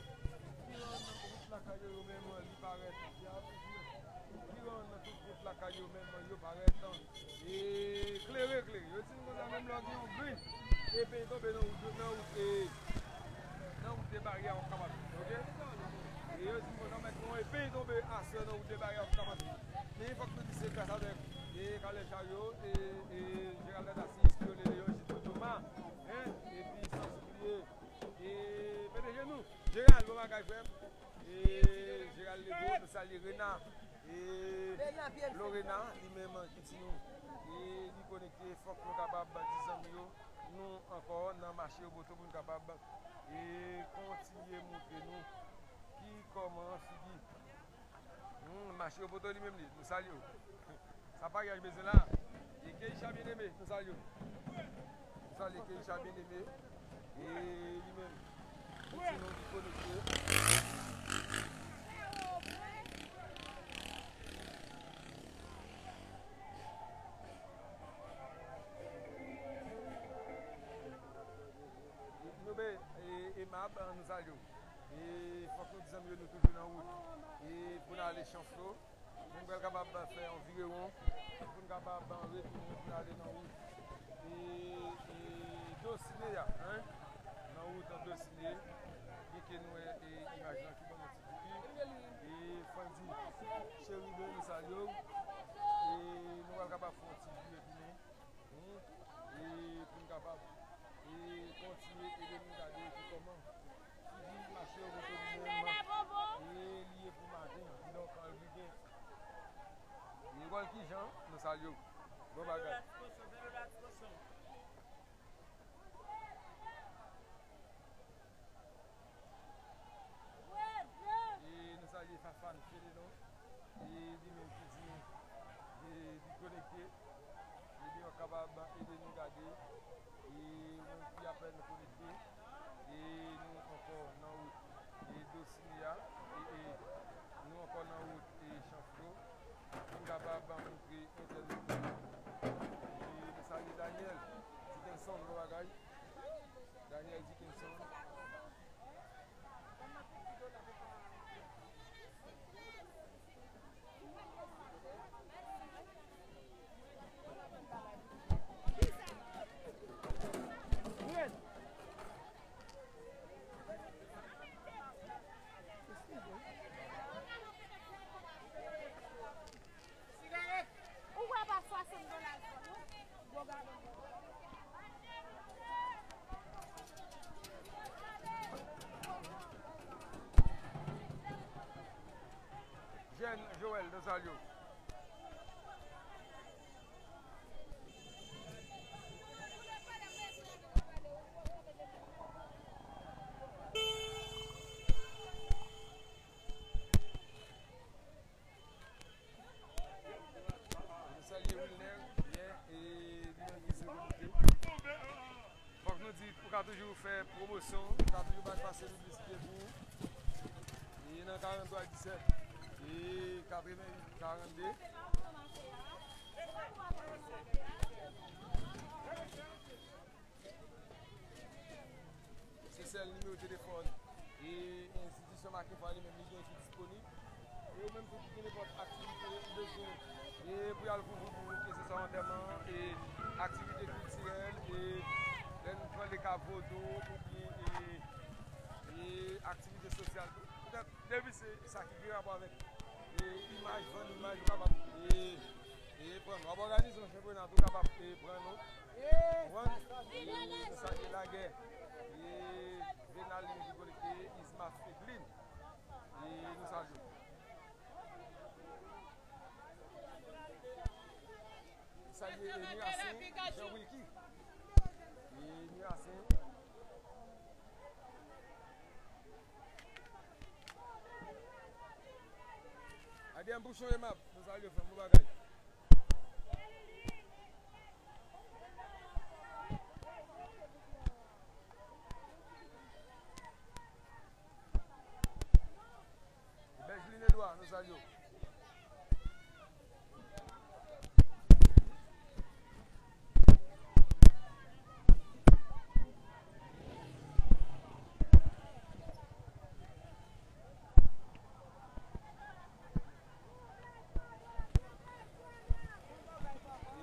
ki rann wout lakay yo, yo menm, li parèt, ki rann tout wout lakay yo menm, yo parèt, e, klere, klere. Yo di m konsa, menm lè w gen yon grenn epe tonbe nan wout, nan wout, e, nan wout de baryè, w ap kapab, ok? E yo di m konsa, mèt, yon epe tonbe aswè nan wout de baryè, w ap kapab. Men fòk nou di se gras avèk, e, Kalè Charyo, e, e, Gerald Dacius, Violé Léon, Gilbert Thomas, en, epi san bliye, e, P D G nou, Gérald, bon bagay, frè m. E Gérald Legault, nou salye Rena. E Lorena, li menm ki di nou, e li konekte, fòk nou kapab di zanmi yo, Nou ankò nan mache Oboto pou n kapab e kontinye montre nou ki kòman figi. Hmm, mache Oboto li menm li, nou salye w. Sa paryaj bezwen la. E Keisha Bien-Aimé, nou salye w. Nou salye Keisha Bien-Aimé. E li menm. Ti nou ki konekte. Nou be, e, e Mab, nou salye w. E fòk nou di zanmi yo nou toujou nan wout. E pou n ale Chanflo, nou pral kapab fè yon virewon, pou n kapab retounen, pou n ale nan wout. E, e Dosine a, hein? Nan wout an Dosine, byen ke nou wè, e imaj lan ki ban nou ti pipi. E Fandy, cheri ben, nou salye w. E nou pral kapab fè yon ti virewon. Hmm. E pou n kapab e kontinye ede nou gade pou kòman figi mache Oboto li menm e li ye pou maten, kidonk an rive. E wòl kijan, nou salye w. Bon bagay. E nou salye Fafane Fedeno. E li menm ki di nou, e li konekte. Ebyen, w ap kapab ede nou gade. E moun ki apèn konekte. E nou ankò nan wout. E Dosine a. E, e nou ankò nan wout. E Chanflo. Pou n kapab montre entènot nou. E nou salye Daniel Dickenson, bon bagay. Daniel Dickenson. Ou wè pa swasant dola l fè, non? Gwo gadon. Jèn Joel, nou salye w. Nou salye Wilner, byen, e li menm ki se konekte. Fòk nou di, ou ka toujou fè pwomosyon, ou ka toujou bay pase piblisite pou ou. E nan karant twa disèt e katreven uit karannde. Se sèl nimewo telefòn e enstitisyon Makenfò a li menm li gen ki disponib. E ou menm tou ki gen nenpòt aktivite ou bezwen, e pou y al kouvri pou ou, keseswa antèman, e aktivite kiltirèl, e lè nou pale ka vodou, oubyen, e, e aktivite sosyal tou. Poutèt, depi se sa ki gen rapò avèk, e, imaj, vann imaj, ou kapab, e, e pran nou. W ap òganize yon chanpyona tou, kapab, e, pran nou. Konprann? E, sa ki lagè. E, Venal li ki konekte, Isma Feglin. E, nou salye. Salye, e, Mirasen, Jean Wilky. E, Mirasen. Adèm Bouchon e Mab, nou salye frè m, bon bagay. Bèjlin Edouard, nou salye w.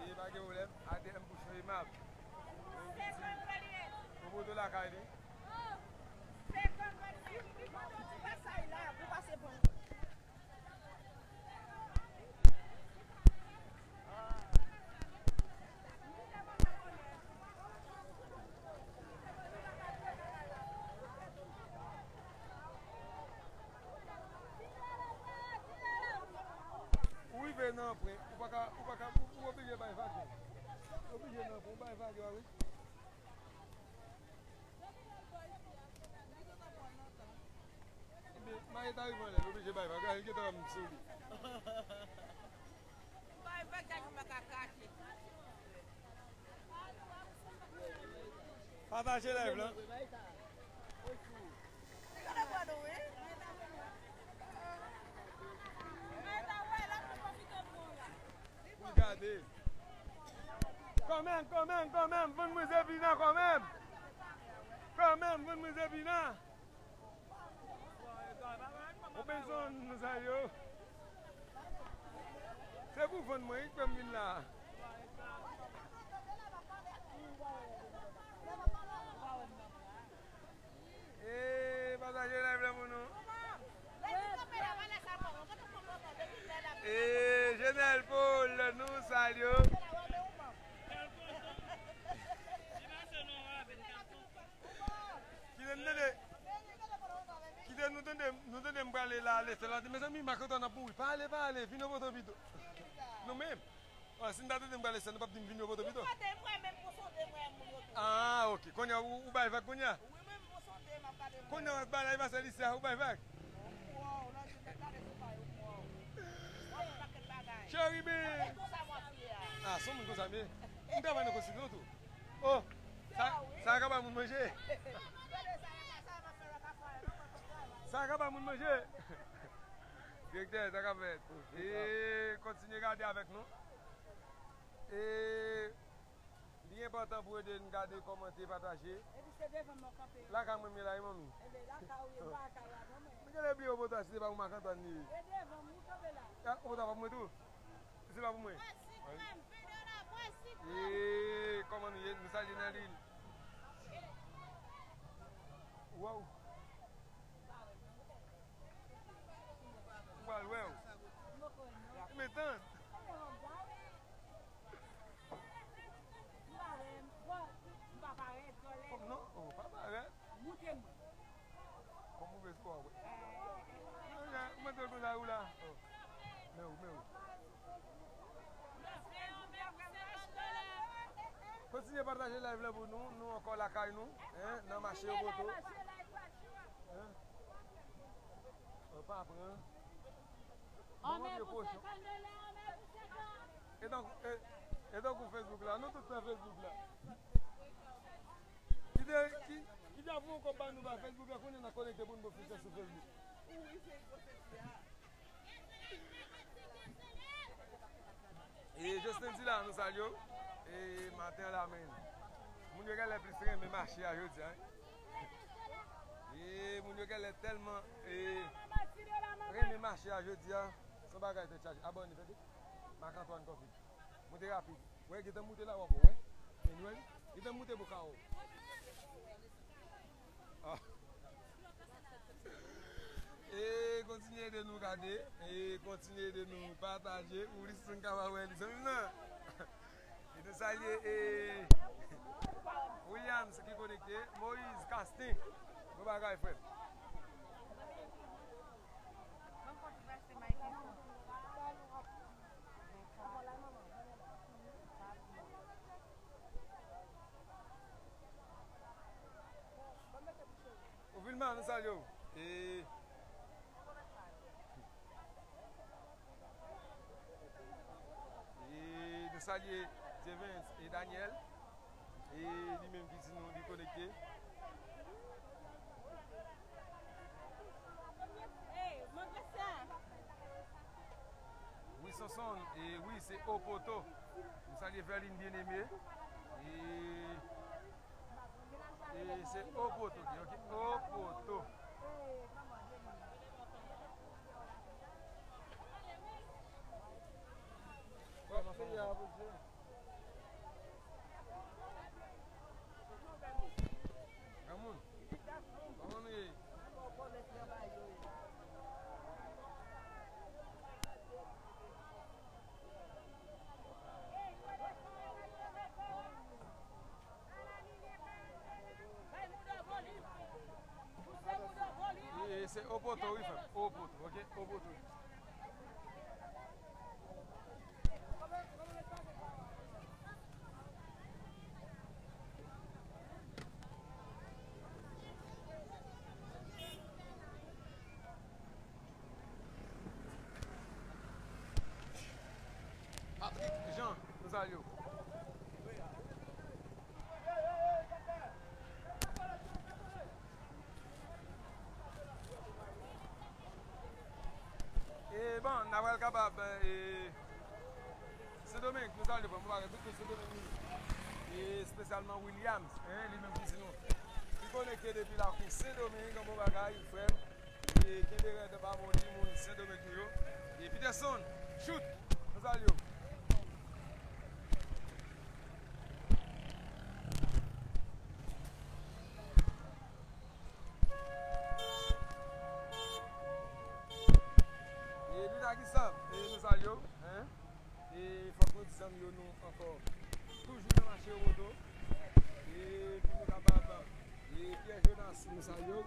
E pa gen pwoblèm, A D M Bouchon e Mab. Obodo lakay li. Ou rive nan pwen, ou pa ka, ou pa ka, ou, ou oblije bay vag yo. Ou oblije nan pwen, ou bay vag yo a, wi. Mari ta rive anlè, l oblije bay vag, li gentan wè m sou li. Pataje live lan. Pou gade. Kanmenm, kanmenm, kanmenm, vann mwen Zepina kanmenm. Kanmenm, vann mwen Zepina. Ou bezwen nou sa yo. Se pou vann mwen, wi, kòm vin la. E pataje live la pou nou. E Jenèl Paul, nou salye w. Kite nou tande. Kite nou tande, nou tande m prale la, lese la. Mezanmi, Marc Antoine ap mouri. Pa ale, pa ale, vin nan poto pito. Nou menm. Ò, si n ta tande m prale sèn, nou p ap di m vin nan poto pito. Ah, ok. Kounye a, ou, ou bay vag kounye a? Kounye a, w ap bay la, e pa sèl isi a, ou bay vag. Cheriben. Ah, se yon moun konsa m ye. M travay nan konstriksyon tou. Oh, sa, sa ka ba moun manje. Sa ka ba moun manje. Direktè, sa ka fèt. E kontinye gade avèk nou. E li enpòtan pou ede n gade, kòmante, pataje. Epi se devan mwen kanpe. Lakay mwen, men la, e manmi. Ebe, lakay ou ye, pa lakay la, non, men. Mwen genlè bliye Opotwa, si se pa pou Marc Antoine li ye. E devan mwen kanpe la. Ah, Opotwa pa pou mwen tou? Se pa pou mwen? Eee, kòman nou ye? Nou salye nan lil. Waw. M pral wè w. Men tann. Kòm non? Oh, pa parèt. Kòm ou vle sou a wè. Mwen te konn la ou la. Oh. Men ou, men ou. Kontinye pataje live la pou nou. Nou ankò lakay nou, en, nan mache Opoto. En? Ou pa pran. Bon, Bondye pwochen. E tankou, e, e tankou Facebook la, nou tout nan Facebook la. Kite, ki, kite ap fè yon kòb ba nou ba Facebook la, kounye a n a konekte pou n bon fè sou Facebook. E Jocelyn di la, nou salye w. E maten an la, men. Moun yo genlè plis renmen mache a jodi a, wi. E moun yo genlè tèlman, e, renmen mache a jodi a. Se yon bagay tèt chaje. Abòne, tande. Marc Antoine Coffee. Moute rapid. Wè, gentan moute la, w ap wè. Men nou wè, gentan moute bò kawo. Ah. E kontinye ede nou gade, e kontinye ede nou pataje. Wilson ka pa wè li, zanmi m nan. E nou salye, e, Williams ki konekte, Moïse Castin. Bon bagay, frè m. Ou Vilma, nou salye w. E, e nou salye Jevens e Daniel. E li menm ki di nou li konekte. Wi, Sonson, e wi, se Opoto. Nou salye Verline Bien-Aimé. E, e se Opoto, ok, Opoto. Kòman peyi a ap fonksyone? Granmoun, kòman nou ye? E, e, se Opoto, wi, frè m. Opoto, ok? Opoto. Salye w. E bon, n a pral kapab, e, Sendomeng, nou salye frè m, nou pa gen tout Sendomeng li. E espesyalman Williams, en, li menm ki di nou, ki konekte depi lakou Sendomeng, bon bagay, frè m. E kenbe rèd pa bò di moun Sendomeng nou yo. E Peterson, shoot, nou salye w. E Lina Gustave, e nou salye w, en. E fòk nou di zanmi yo nou ankò toujou nan mache yo moto. E pou nou kapab, e Pierre Jonas, nou salye w.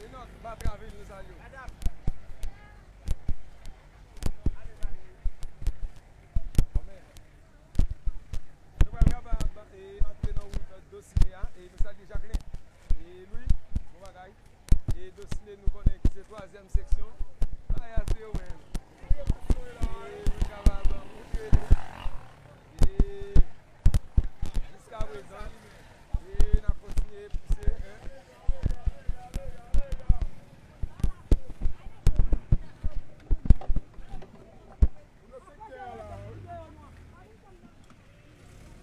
Enoch Batraville, nou salye w. Nou pral kapab, e, antre nan wout Dosine a, e nou salye Jacqueline. E Louis, bon bagay. E Dosine nou konnen ki se twazyèm seksyon. Bagay a se yo menm. E nou kapab antre nou. E jiska prezan, e n ap kontinye pouse, en.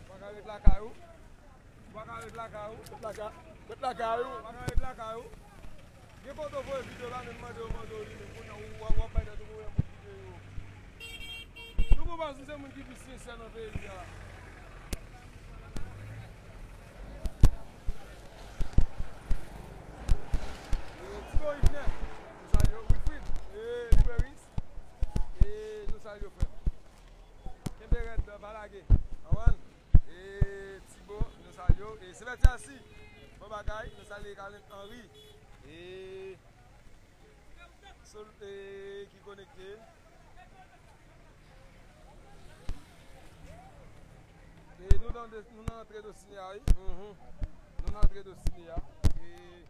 Pa ka ret lakay ou. Pa ka ret lakay ou. Ret lakay, ret lakay ou. Pa ka ret lakay ou. Gen kote w voye videyo la, men mande yo, mande yo li menm. Kounye a, w ap, w ap bay tèt ou pwoblèm pou videyo. Nou bon baz, nou se moun ki pi sensè nan peyi a. E Tibo Yvener, nou salye w. Wilfrid, e Liberis, e nou salye w, frè m. Kenbe rèd, pa lage. Konprann? E Tibo, nou salye w. E Sylvester Assis, bon bagay, nou salye Carlin Henry. E Sol, e ki konekte. E nou nan, nou nan antre Dosine a, wi. Mhm. Nou nan antre Dosine a. E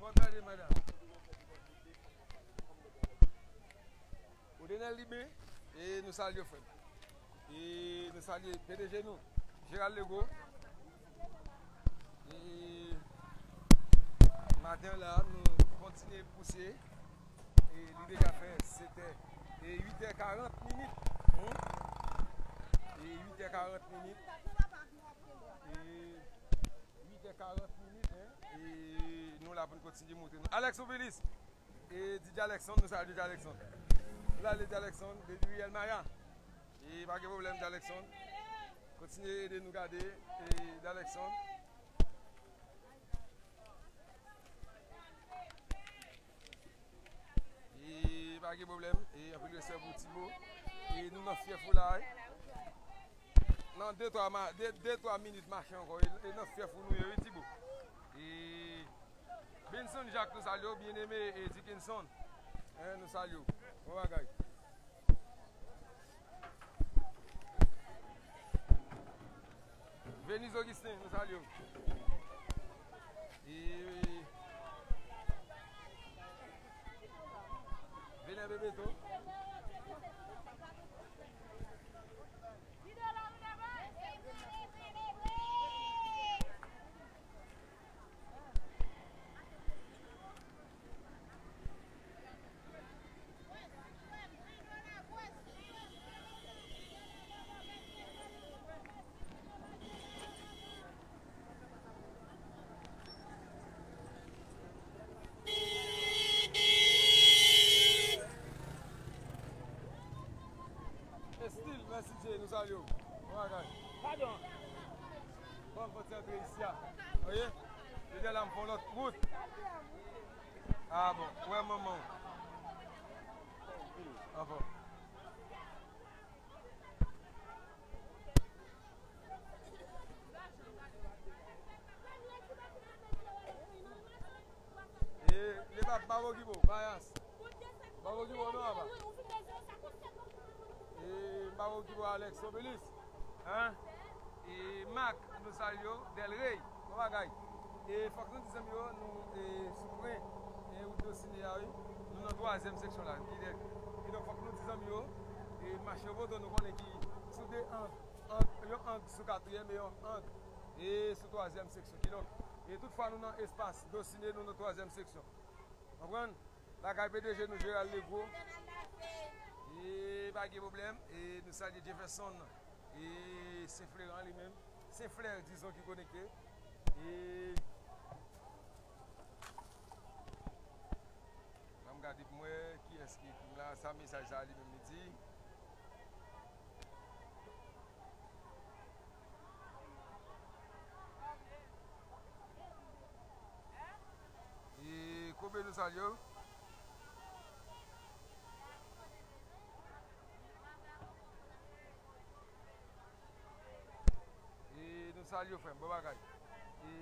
Fò gade, madanm. Odenel Liben, e nou salye w, frè m. E nou salye P D G nou, Gérald Legault. E maten la, nou kontinye pouse. E li deja fè sèt è, e uit è karant minit. Hmm? E uit è karant minit. E uit è karant minit, en. E nou la pou n kontinye montre nou. Alex Obelis. E D J Alexandre, nou salye D J Alexandre. Nou salye D J Alexandre, depi Riel Maya. E pa gen pwoblèm, D J Alexandre. Kontinye ede nou gade, e D J Alexandre. E pa gen pwoblèm. E anpil respè pou Tibo. E nou nan fyèf ou la, wi. Nan de twa ma-, de, de twa minit mache ankò. E, e nan fyèf ou nou ye, wi, Tibo. E Benson Jacques, nou salye w, Byeneme, e Dickinson. En, nou salye w. Bon bagay. Venise Augustin, nou salye w. E Venen Bebeto. Estil, mèsi Dye, nou salye w. Bon bagay. Padon. Bon, fò ti antre isi a. Oye? Li gen la m fè yon lòt wout. Ah bon, wè manman w. Anfòm. E, e pa, pa okipe w, Mayas. Pa okipe w non, apa. E, pa okipe w, Alex Sobilis. Hein? E, Mak, nou salye w, Del Rey, bon bagay. E, fòk nou di zanmi yo, nou, e, sou pwen, e, wout Dosine a, wi. Nou nan twazyèm seksyon la, ki dèk. E donk, fòk nou di zanmi yo, e, mache yo poto, nou konnen ki sou de ang, ang, yon ang sou katriyèm e yon ang, e, sou twazyèm seksyon. Kidonk, e tout fwa nou nan espas Dosine, nou nan twazyèm seksyon. Konprann? Lakay P D G nou, Gérald Legros. E pa gen pwoblèm. E nou salye Jefferson. E Sen Fleran li menm. Sen Flè, dizon, ki konekte. E ban m gade pou m wè kiyès ki ekri m la. Sa mesaj sa li menm li di. E Kobe nou salye w. E nou salye w, frè m, bon bagay. E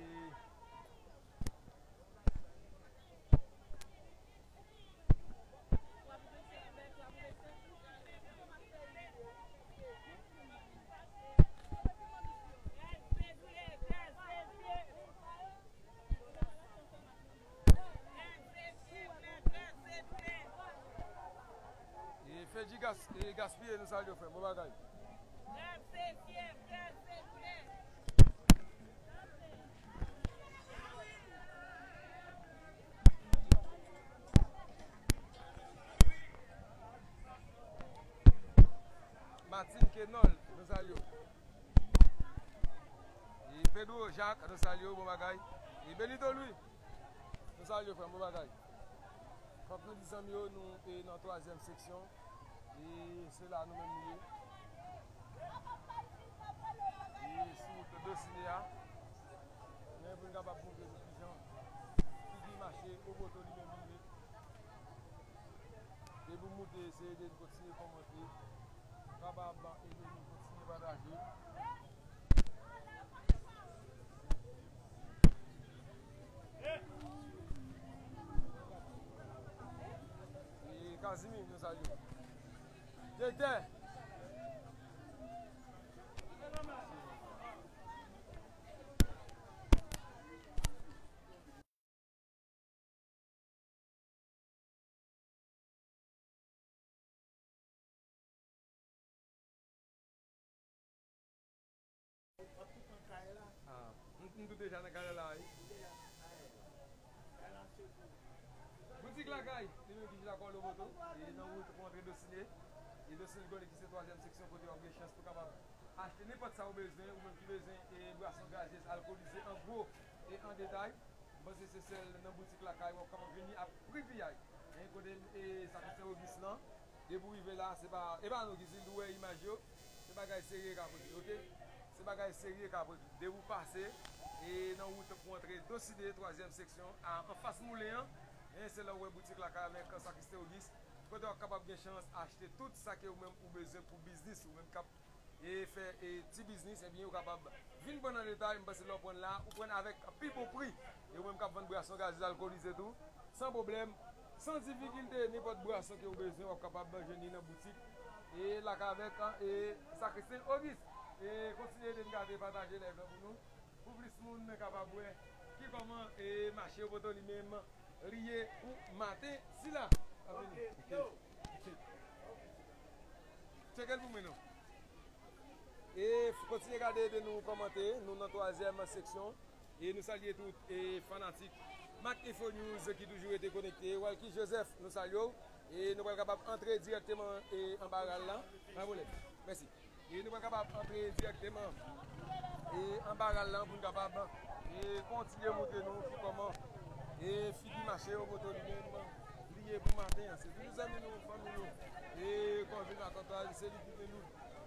E Fedji gas-, e gaspiye, nou salye w, frè m, bon bagay. Martin Kenol, nou salye w. E Pedro Jacques, nou salye w, bon bagay. E Benito Louis, nou salye w, frè m, bon bagay. Fòk nou di zanmi yo, nou, e, nan twazyèm seksyon. E se la nou menm nou ye. E sou wout Dosine a. Men pou n kapab montre nou kijan figi mache Oboto li menm li ye. Depi w moute, se ede n kontinye kòmante. Kapab ede nou kontinye pataje. E Kazimi, nou salye w. Direktè. Ah, m, m tou deja nan kay la, wi. Boutik Lakay, li menm ki chita kò Loboto, e nan wout pou antre Dosine. E Dosine konnen ki se twazyèm seksyon kote w ap gen chans pou kapab achte nenpòt sa ou bezwen, ou menm ki bezwen e bwason gazyez alkolize an gwo e an detay. M panse se sèl nan boutik Lakay w ap kapab vini ak pri piyay. Men kote, e, sa ki Sen Ogis lan, depi w rive la, se pa, e pa nou ki di l, ou wè imaj yo, se bagay serye k ap regle, oke? Se bagay serye k ap regle. Depi w pase, e, nan wout pou antre Doside, twazyèm seksyon, a, anfas moulen an, e, se la w wè boutik Lakay avèk sa ki Sen Ogis, kote w ap kapab gen chans achte tout sa ke ou menm ou bezwen pou biznis, ou menm k ap e fè, e, ti biznis, ebyen, ou kapab vin pran nan detay. M panse lè w pran la, ou pran avèk pi bon pri. E ou menm k ap vann bwason gazyez alkolize tou, san pwoblèm, san difikilte, nenpòt bwason ke ou bezwen, w ap kapab jwenn li nan boutik. E Lakay avèk, e, Sakristan Ogis. E kontinye ede n gade, pataje live la pou nou. Pou plis moun kapab wè ki kòman, e, mache Oboto li menm li ye pou maten sila. Ok, yo. Tcheke l pou mwen non. E f-, kontinye gade, ede nou kòmante, nou nan twazyèm seksyon. E nou salye tout, e, fanatik Mak Info News ki toujou rete konekte. Walky Joseph, nou salye w. E nou pral kapab antre dirèkteman, e, anba ral la. Pa pwoblèm. Mèsi. E nou pral kapab antre dirèkteman, e, anba ral lan pou n kapab, e, kontinye montre nou ki kòman, e, figi mache Oboto li menm li ye pou maten an. Se toujou zanmi nou, fanmi nou, e, Kòvil Makantwal, se li ki gen nou,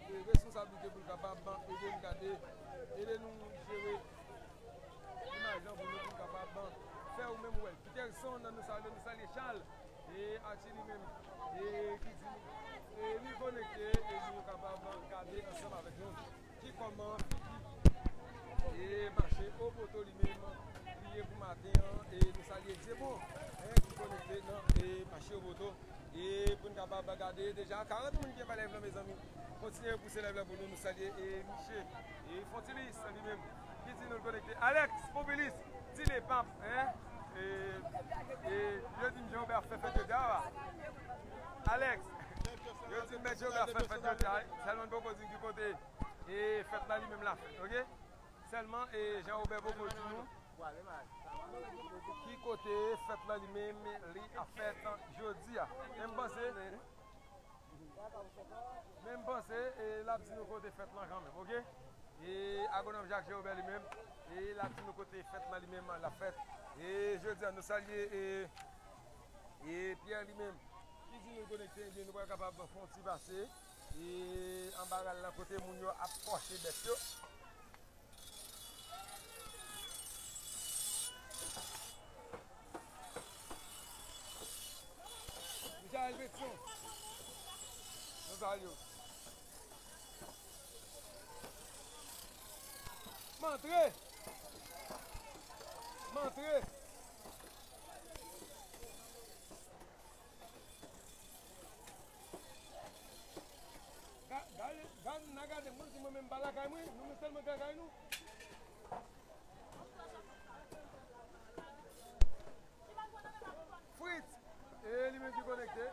e, responsablite pou l kapab ede n gade, ede nou jere imaj lan pou nou, pou n kapab fè Ou menm, wè, Peterson, nou salye, nou salye Charles. E Archie li menm, e ki di nou, e li konekte, e nou kapab gade ansanm avèk nou ki kòman figi e mache Oboto li menm li ye pou maten an, e nou salye Dyebon, en, ki konekte nan, e mache Oboto, e pou n kapab gade deja karant moun ki gen live la, mezanmi. Kontinye pouse live la pou nou, nou salye, e Miche, e Fontilis li menm, ki di nou l konekte. Alex, Popilis, Ti Lepap, en? E, e, yo di m Jean Robert ap fè fèt jodi a, wa. Alex, yo di m Mèt Jean Robert ap fè fèt jodi a, wi. Sèlman n poko di ki kote, e, fèt la li menm l ap fèt, oke? Sèlman, e, Jean Robert poko di nou ki kote fèt la li menm li ap fèt jodi a. Men m panse, Men m panse, e, l ap di nou kote fèt lan kanmenm, oke? E Agwonòm Jacques Jean Robert li menm, e l ap di nou kote fèt lan li menm l ap fèt. E jodi a, nou salye, e, e Pierre li menm, ki di nou l konekte, ebyen, nou pral kapab fè yon ti pase, e anba ral lan kote moun yo ap kòche bèt yo. Michael Petion. Nou salye w. M antre. M antre. Ga-, gade, gade, n a gade, mwen di mwen menm m pa lakay mwen, nou menm sèlman k lakay nou. Fritz, e li menm ki konekte.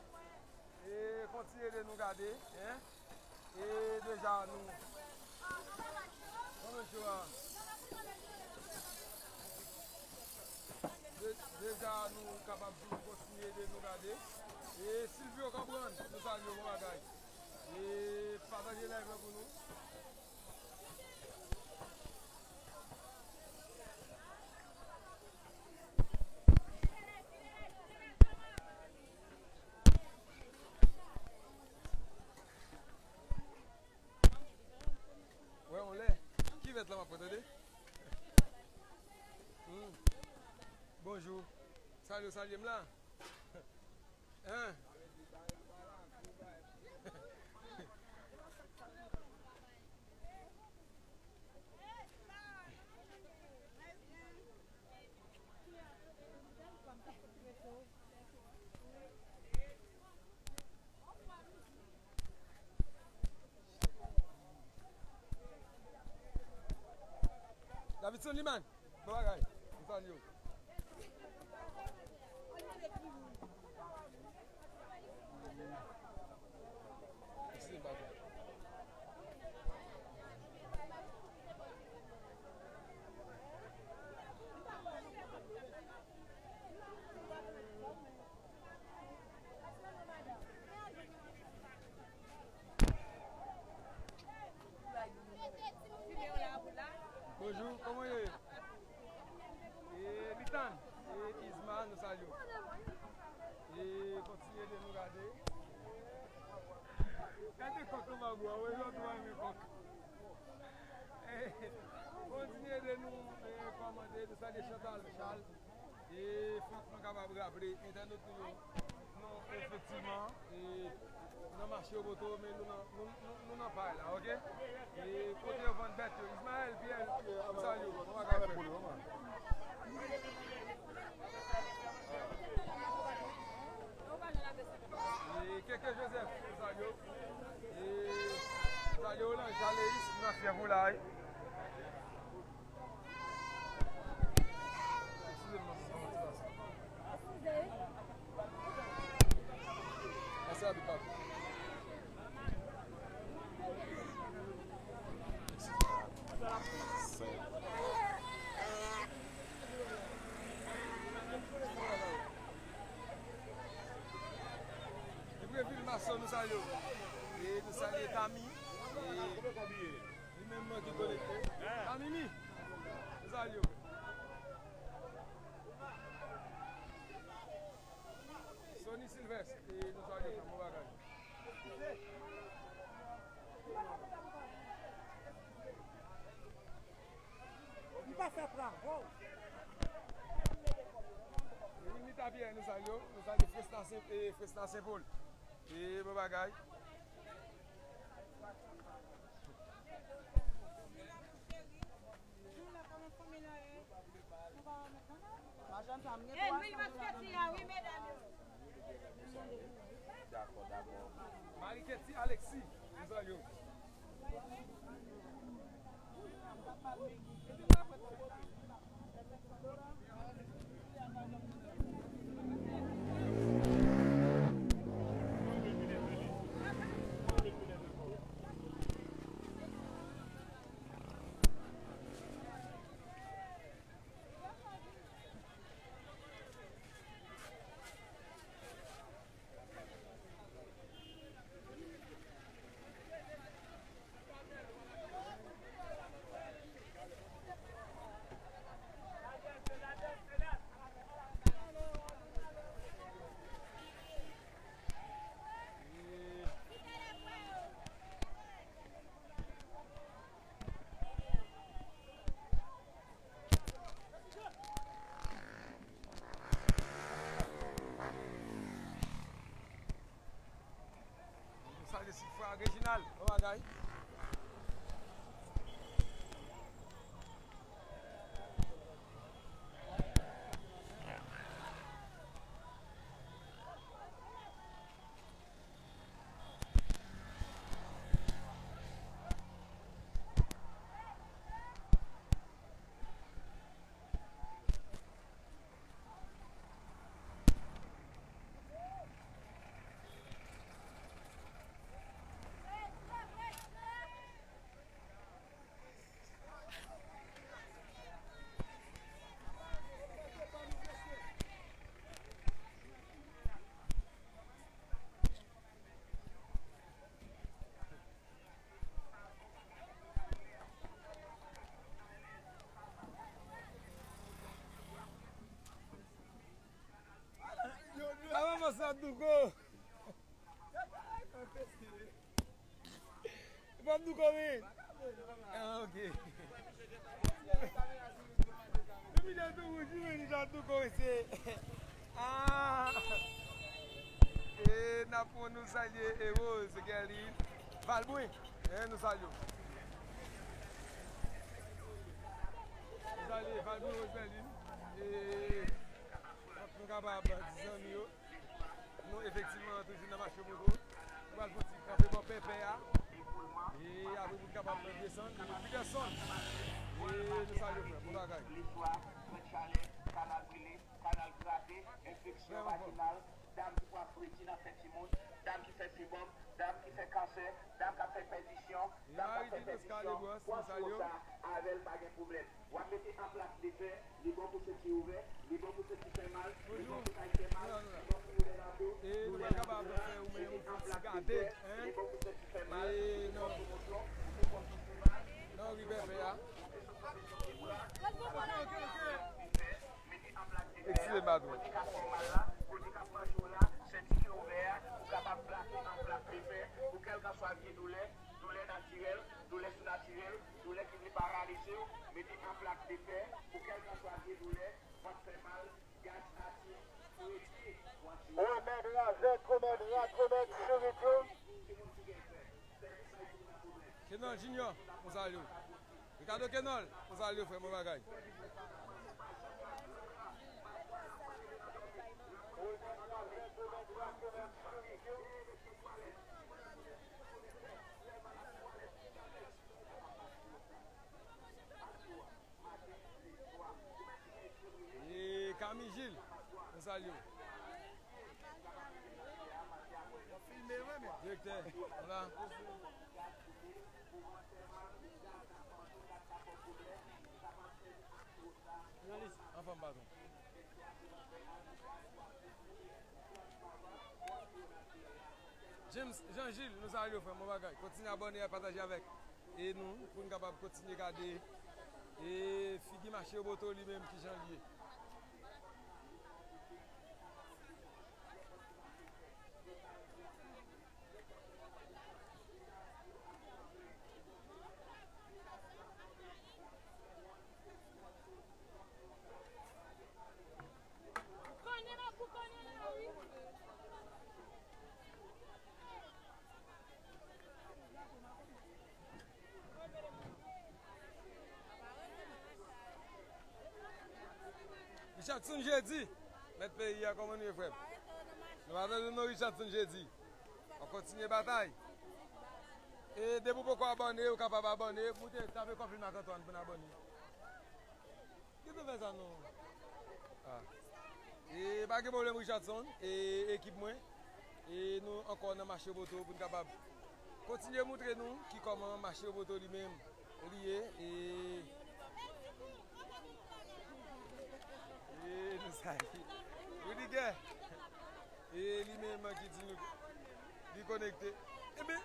E kontinye ede nou gade, en. E deja nou, kòman yo a? De-, deja nou kapab di nou kontinye ede nou gade. E Silvio Cambronne, nou salye w, bon bagay. E pataje live la pou nou. Wè, on lè. Ki vèt la m ap pran, tande? Hmm. Bonjou. Salye w, salye m la. Hein? Davidson Liman, bon bagay. M salye w. Bonjou, kòman w ye? E Litan, e Isma, nou salye w. E kontinye ede nou gade. Gade kòk nan babou a, wè, lòt ou pa renmen kòk. E kontinye ede nou, e kòmante, nou salye Chantal Charles. E fòk nou kapab raple entènot nou yo, nou efektivman, e nan mache Oboto, men nou nan, nou, nou, nou nan pay la, oke? E kote yo vann bèt yo, Ismaël Pierre, m salye w, kòman bagay yo? E Keke Joseph, m salye w. E m salye w, Lanj Aleis, m nan fyèf ou la, wi. Depi Vilmason, nou salye w. E nou salye Tami. E li menm ki konekte. Tami, mi. Nou salye w. Sony Sylvestre, e nou salye w, bon bagay. M pa fè travay. Wilmita Pierre, nou salye w. Nou salye Fresna Sen, e, Fresna Sen Pol. E, bon bagay. Machann sa, m gen twa san dola. Dakò, dakò. Marie Ketty Alexis, nou salye w. Salye Sigfra Reginald, bon bagay. Avan mwen sa douko. Pap douko wi. Ah, ok. Depi lè tou wouj, wi, li ta douko, mesye. Ah. E n ap pran nou salye e Rose Guerline Valbrun. E nou salye w. Nou salye Valbrun Rose Guerline. E nou kapab di zanmi yo. Nou efektivman toujou nan mache moto. Nou pral fè yon ti kanpe bò pèpè a. E apre pou n kapab desann. E Peterson. E nou salye frè. Bon bagay. Listwa, Pwent Chalè, Kanal Brile, Kanal Grate, enfeksyon vajinal, dam ki pran fredi nan fè timoun, dam ki fè fibwòm, dam ki fè kansè, dam k ap fè pèdisyon, dam k ap fè pèdisyon, pran siwo sa avè l, pa gen pwoblèm. W ap mete anplak de fè, li bon pou senti ouvè, li bon pou senti fè mal, li bon pou kay fè mal, li bon pou doulè nan do, doulè nan tibwa, mete anplak de fè, li bon pou senti fè mal, li bon pou mouchon, li bon pou fè mal, li bon pou mouchon, li bon pou fè mal. Eskize m, patwon. Kote k ap fè w mal la, kote k ap manje w la, senti ki ouvè a, ou kapab plake anplak de fè pou kèlkanswa vye doulè, doulè natirèl, doulè sinatirèl, doulè ki vle paralize w, mete anplak de fè pou kèlkanswa vye doulè, vant fè mal, gaz asid, fredi, pwenti. Remèd ravèt, remèd rat, remèd spirit yo. Kenol Junior, nou salye w. Ricardo Kenol, nou salye w, frè, bon bagay. E Camille Gilles, nou salye w. Direktè, nou la. Anfòm, patwon. James Jean Gilles, nou salye w, frè m, bon bagay. Kontinye abòne a, pataje avèk e nou, pou n kapab kontinye gade e figi mache moto li menm, kijan l ye. Richardson Jedi, mèt peyi a, kòman nou ye, frè m? Nou pa tande non Richardson Jedi. An kontinye batay. E depi w poko abòne, ou kapab abòne, moute tape kòfli Marc Antoine pou n abòne. Ki te fè sa non? Ah. E pa gen pwoblèm Richardson, e ekip mwen. E nou ankò nan mache Woboto pou n kapab kontinye moutre nou ki kòman mache Woboto li menm li ye. E, e nou salye Rudiger. E li menm ki di nou li konekte. Ebyen,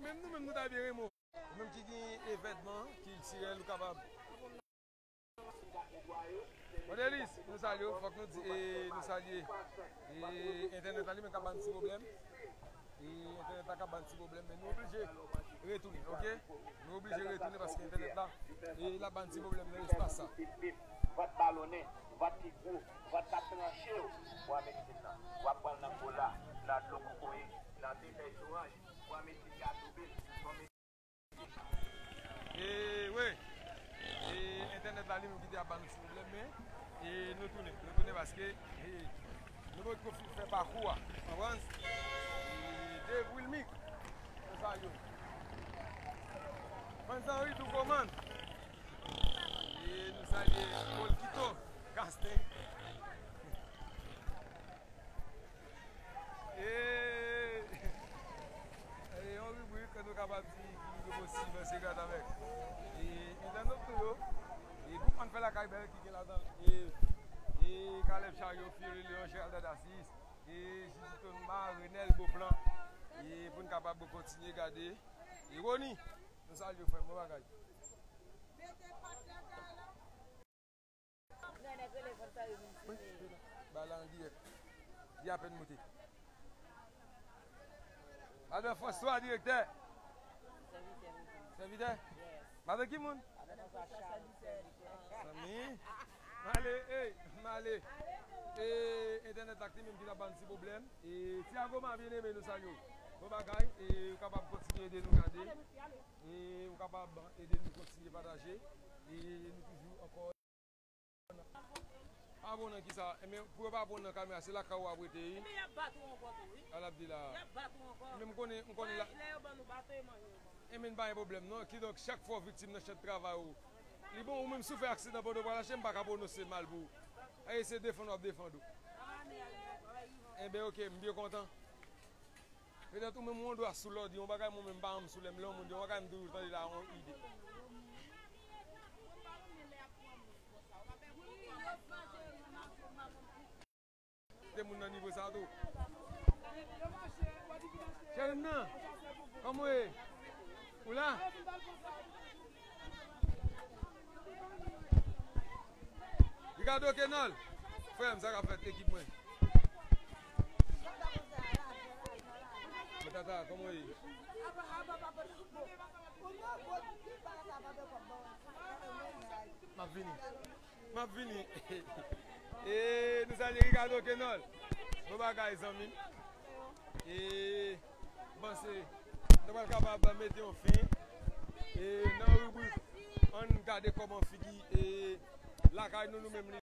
menm nou menm nou ta byen renmen ou menm ki gen evènman kiltirèl ou kapab Odelis, nou salye w, fòk nou di, e, nou salye, e, entènèt la li menm k ap ba n ti pwoblèm. E, entènèt la k ap ba n ti pwoblèm, men nou oblije retounen, oke? Nou oblije retounen paske entènèt la, e, l ap ba n ti pwoblèm nan espas sa. Vant balonnen, vant ki gwo, vant k ap tranche w, bwa medsin nan. W ap pran l nan kola, nan dlo kokoye, nan te fèy zoranj, bwa medsin k adoube l. E, wi. E, entènèt la li menm ki te ap ba nou ti pwoblèm, men, e, nou tounen. Nou tounen paske, e, nou potko fin fè pakou a. Konprann? E, de Wilmic. Nou salye w. Frantz Henry tou kòmann. E, nou salye Polkito Kasten. E, e, yon ribrik ke nou kapab di ki rive positif, se gras avèk, e, entènot nou yo, e, gwoup Ann Fè Lakay Bèl ki gen ladan, e, e, Caleb Chariot, Fury Leon, Gerald Dasis, e, Jiji Tonma, Renel Beauplan, e, pou n kapab kontinye gade. E, Rony, nou salye w, frè m, bon bagay. Ba la an dirèk. Li apèn moute. Madan François, direktè. Sèvitè? Madan ki moun? Zanmi. M ale, ey, m ale. E, entènèt la ki menm ki t ap ba n ti pwoblèm. E, Tiago ma bien aimé, nou salye w. Bon bagay, e, ou kapab kontinye ede nou gade. E, ou kapab ede nou kontinye pataje. E, nou toujou ankò Pa bon nan kisa? Enben, pou yo pa bon nan kamera, se lakay ou ap rete, wi. Enben, y ap bat ou ankò tou, wi. Al ap di la. Y ap bat ou ankò. Enben, m konnen, m konnen la. Lè yo ban nou baton, e manje yo ban nou. Enben, pa gen pwoblèm, non. Kidonk, chak fwa w viktim nan chann travay ou, li bon, ou menm si w fè aksidan pandan w pral achte, m pa ka pwononse mal pou ou. Aye, se defann w ap defann ou. Enben, oke, m byen kontan. Petèt ou menm ou dwe sou lòd, yon bagay mwen menm pa janm sou lè m lè yon moun di yon bagay m toujou tande la yon ide. Te moun nan nivo sa tou. Cheri m nan, kòman w ye? Ou la? Ricardo Kenol, frè m, sa k ap fèt, ekip mwen. Men tata, kòman w ye? M ap vini. M ap vini. E, nou salye Ricardo Kenol. Bon bagay, zanmi m. E, m panse nou pral kapab mete yon fen, e, nan ribrik Ann gade kòman figi, e, lakay nou, nou menm li.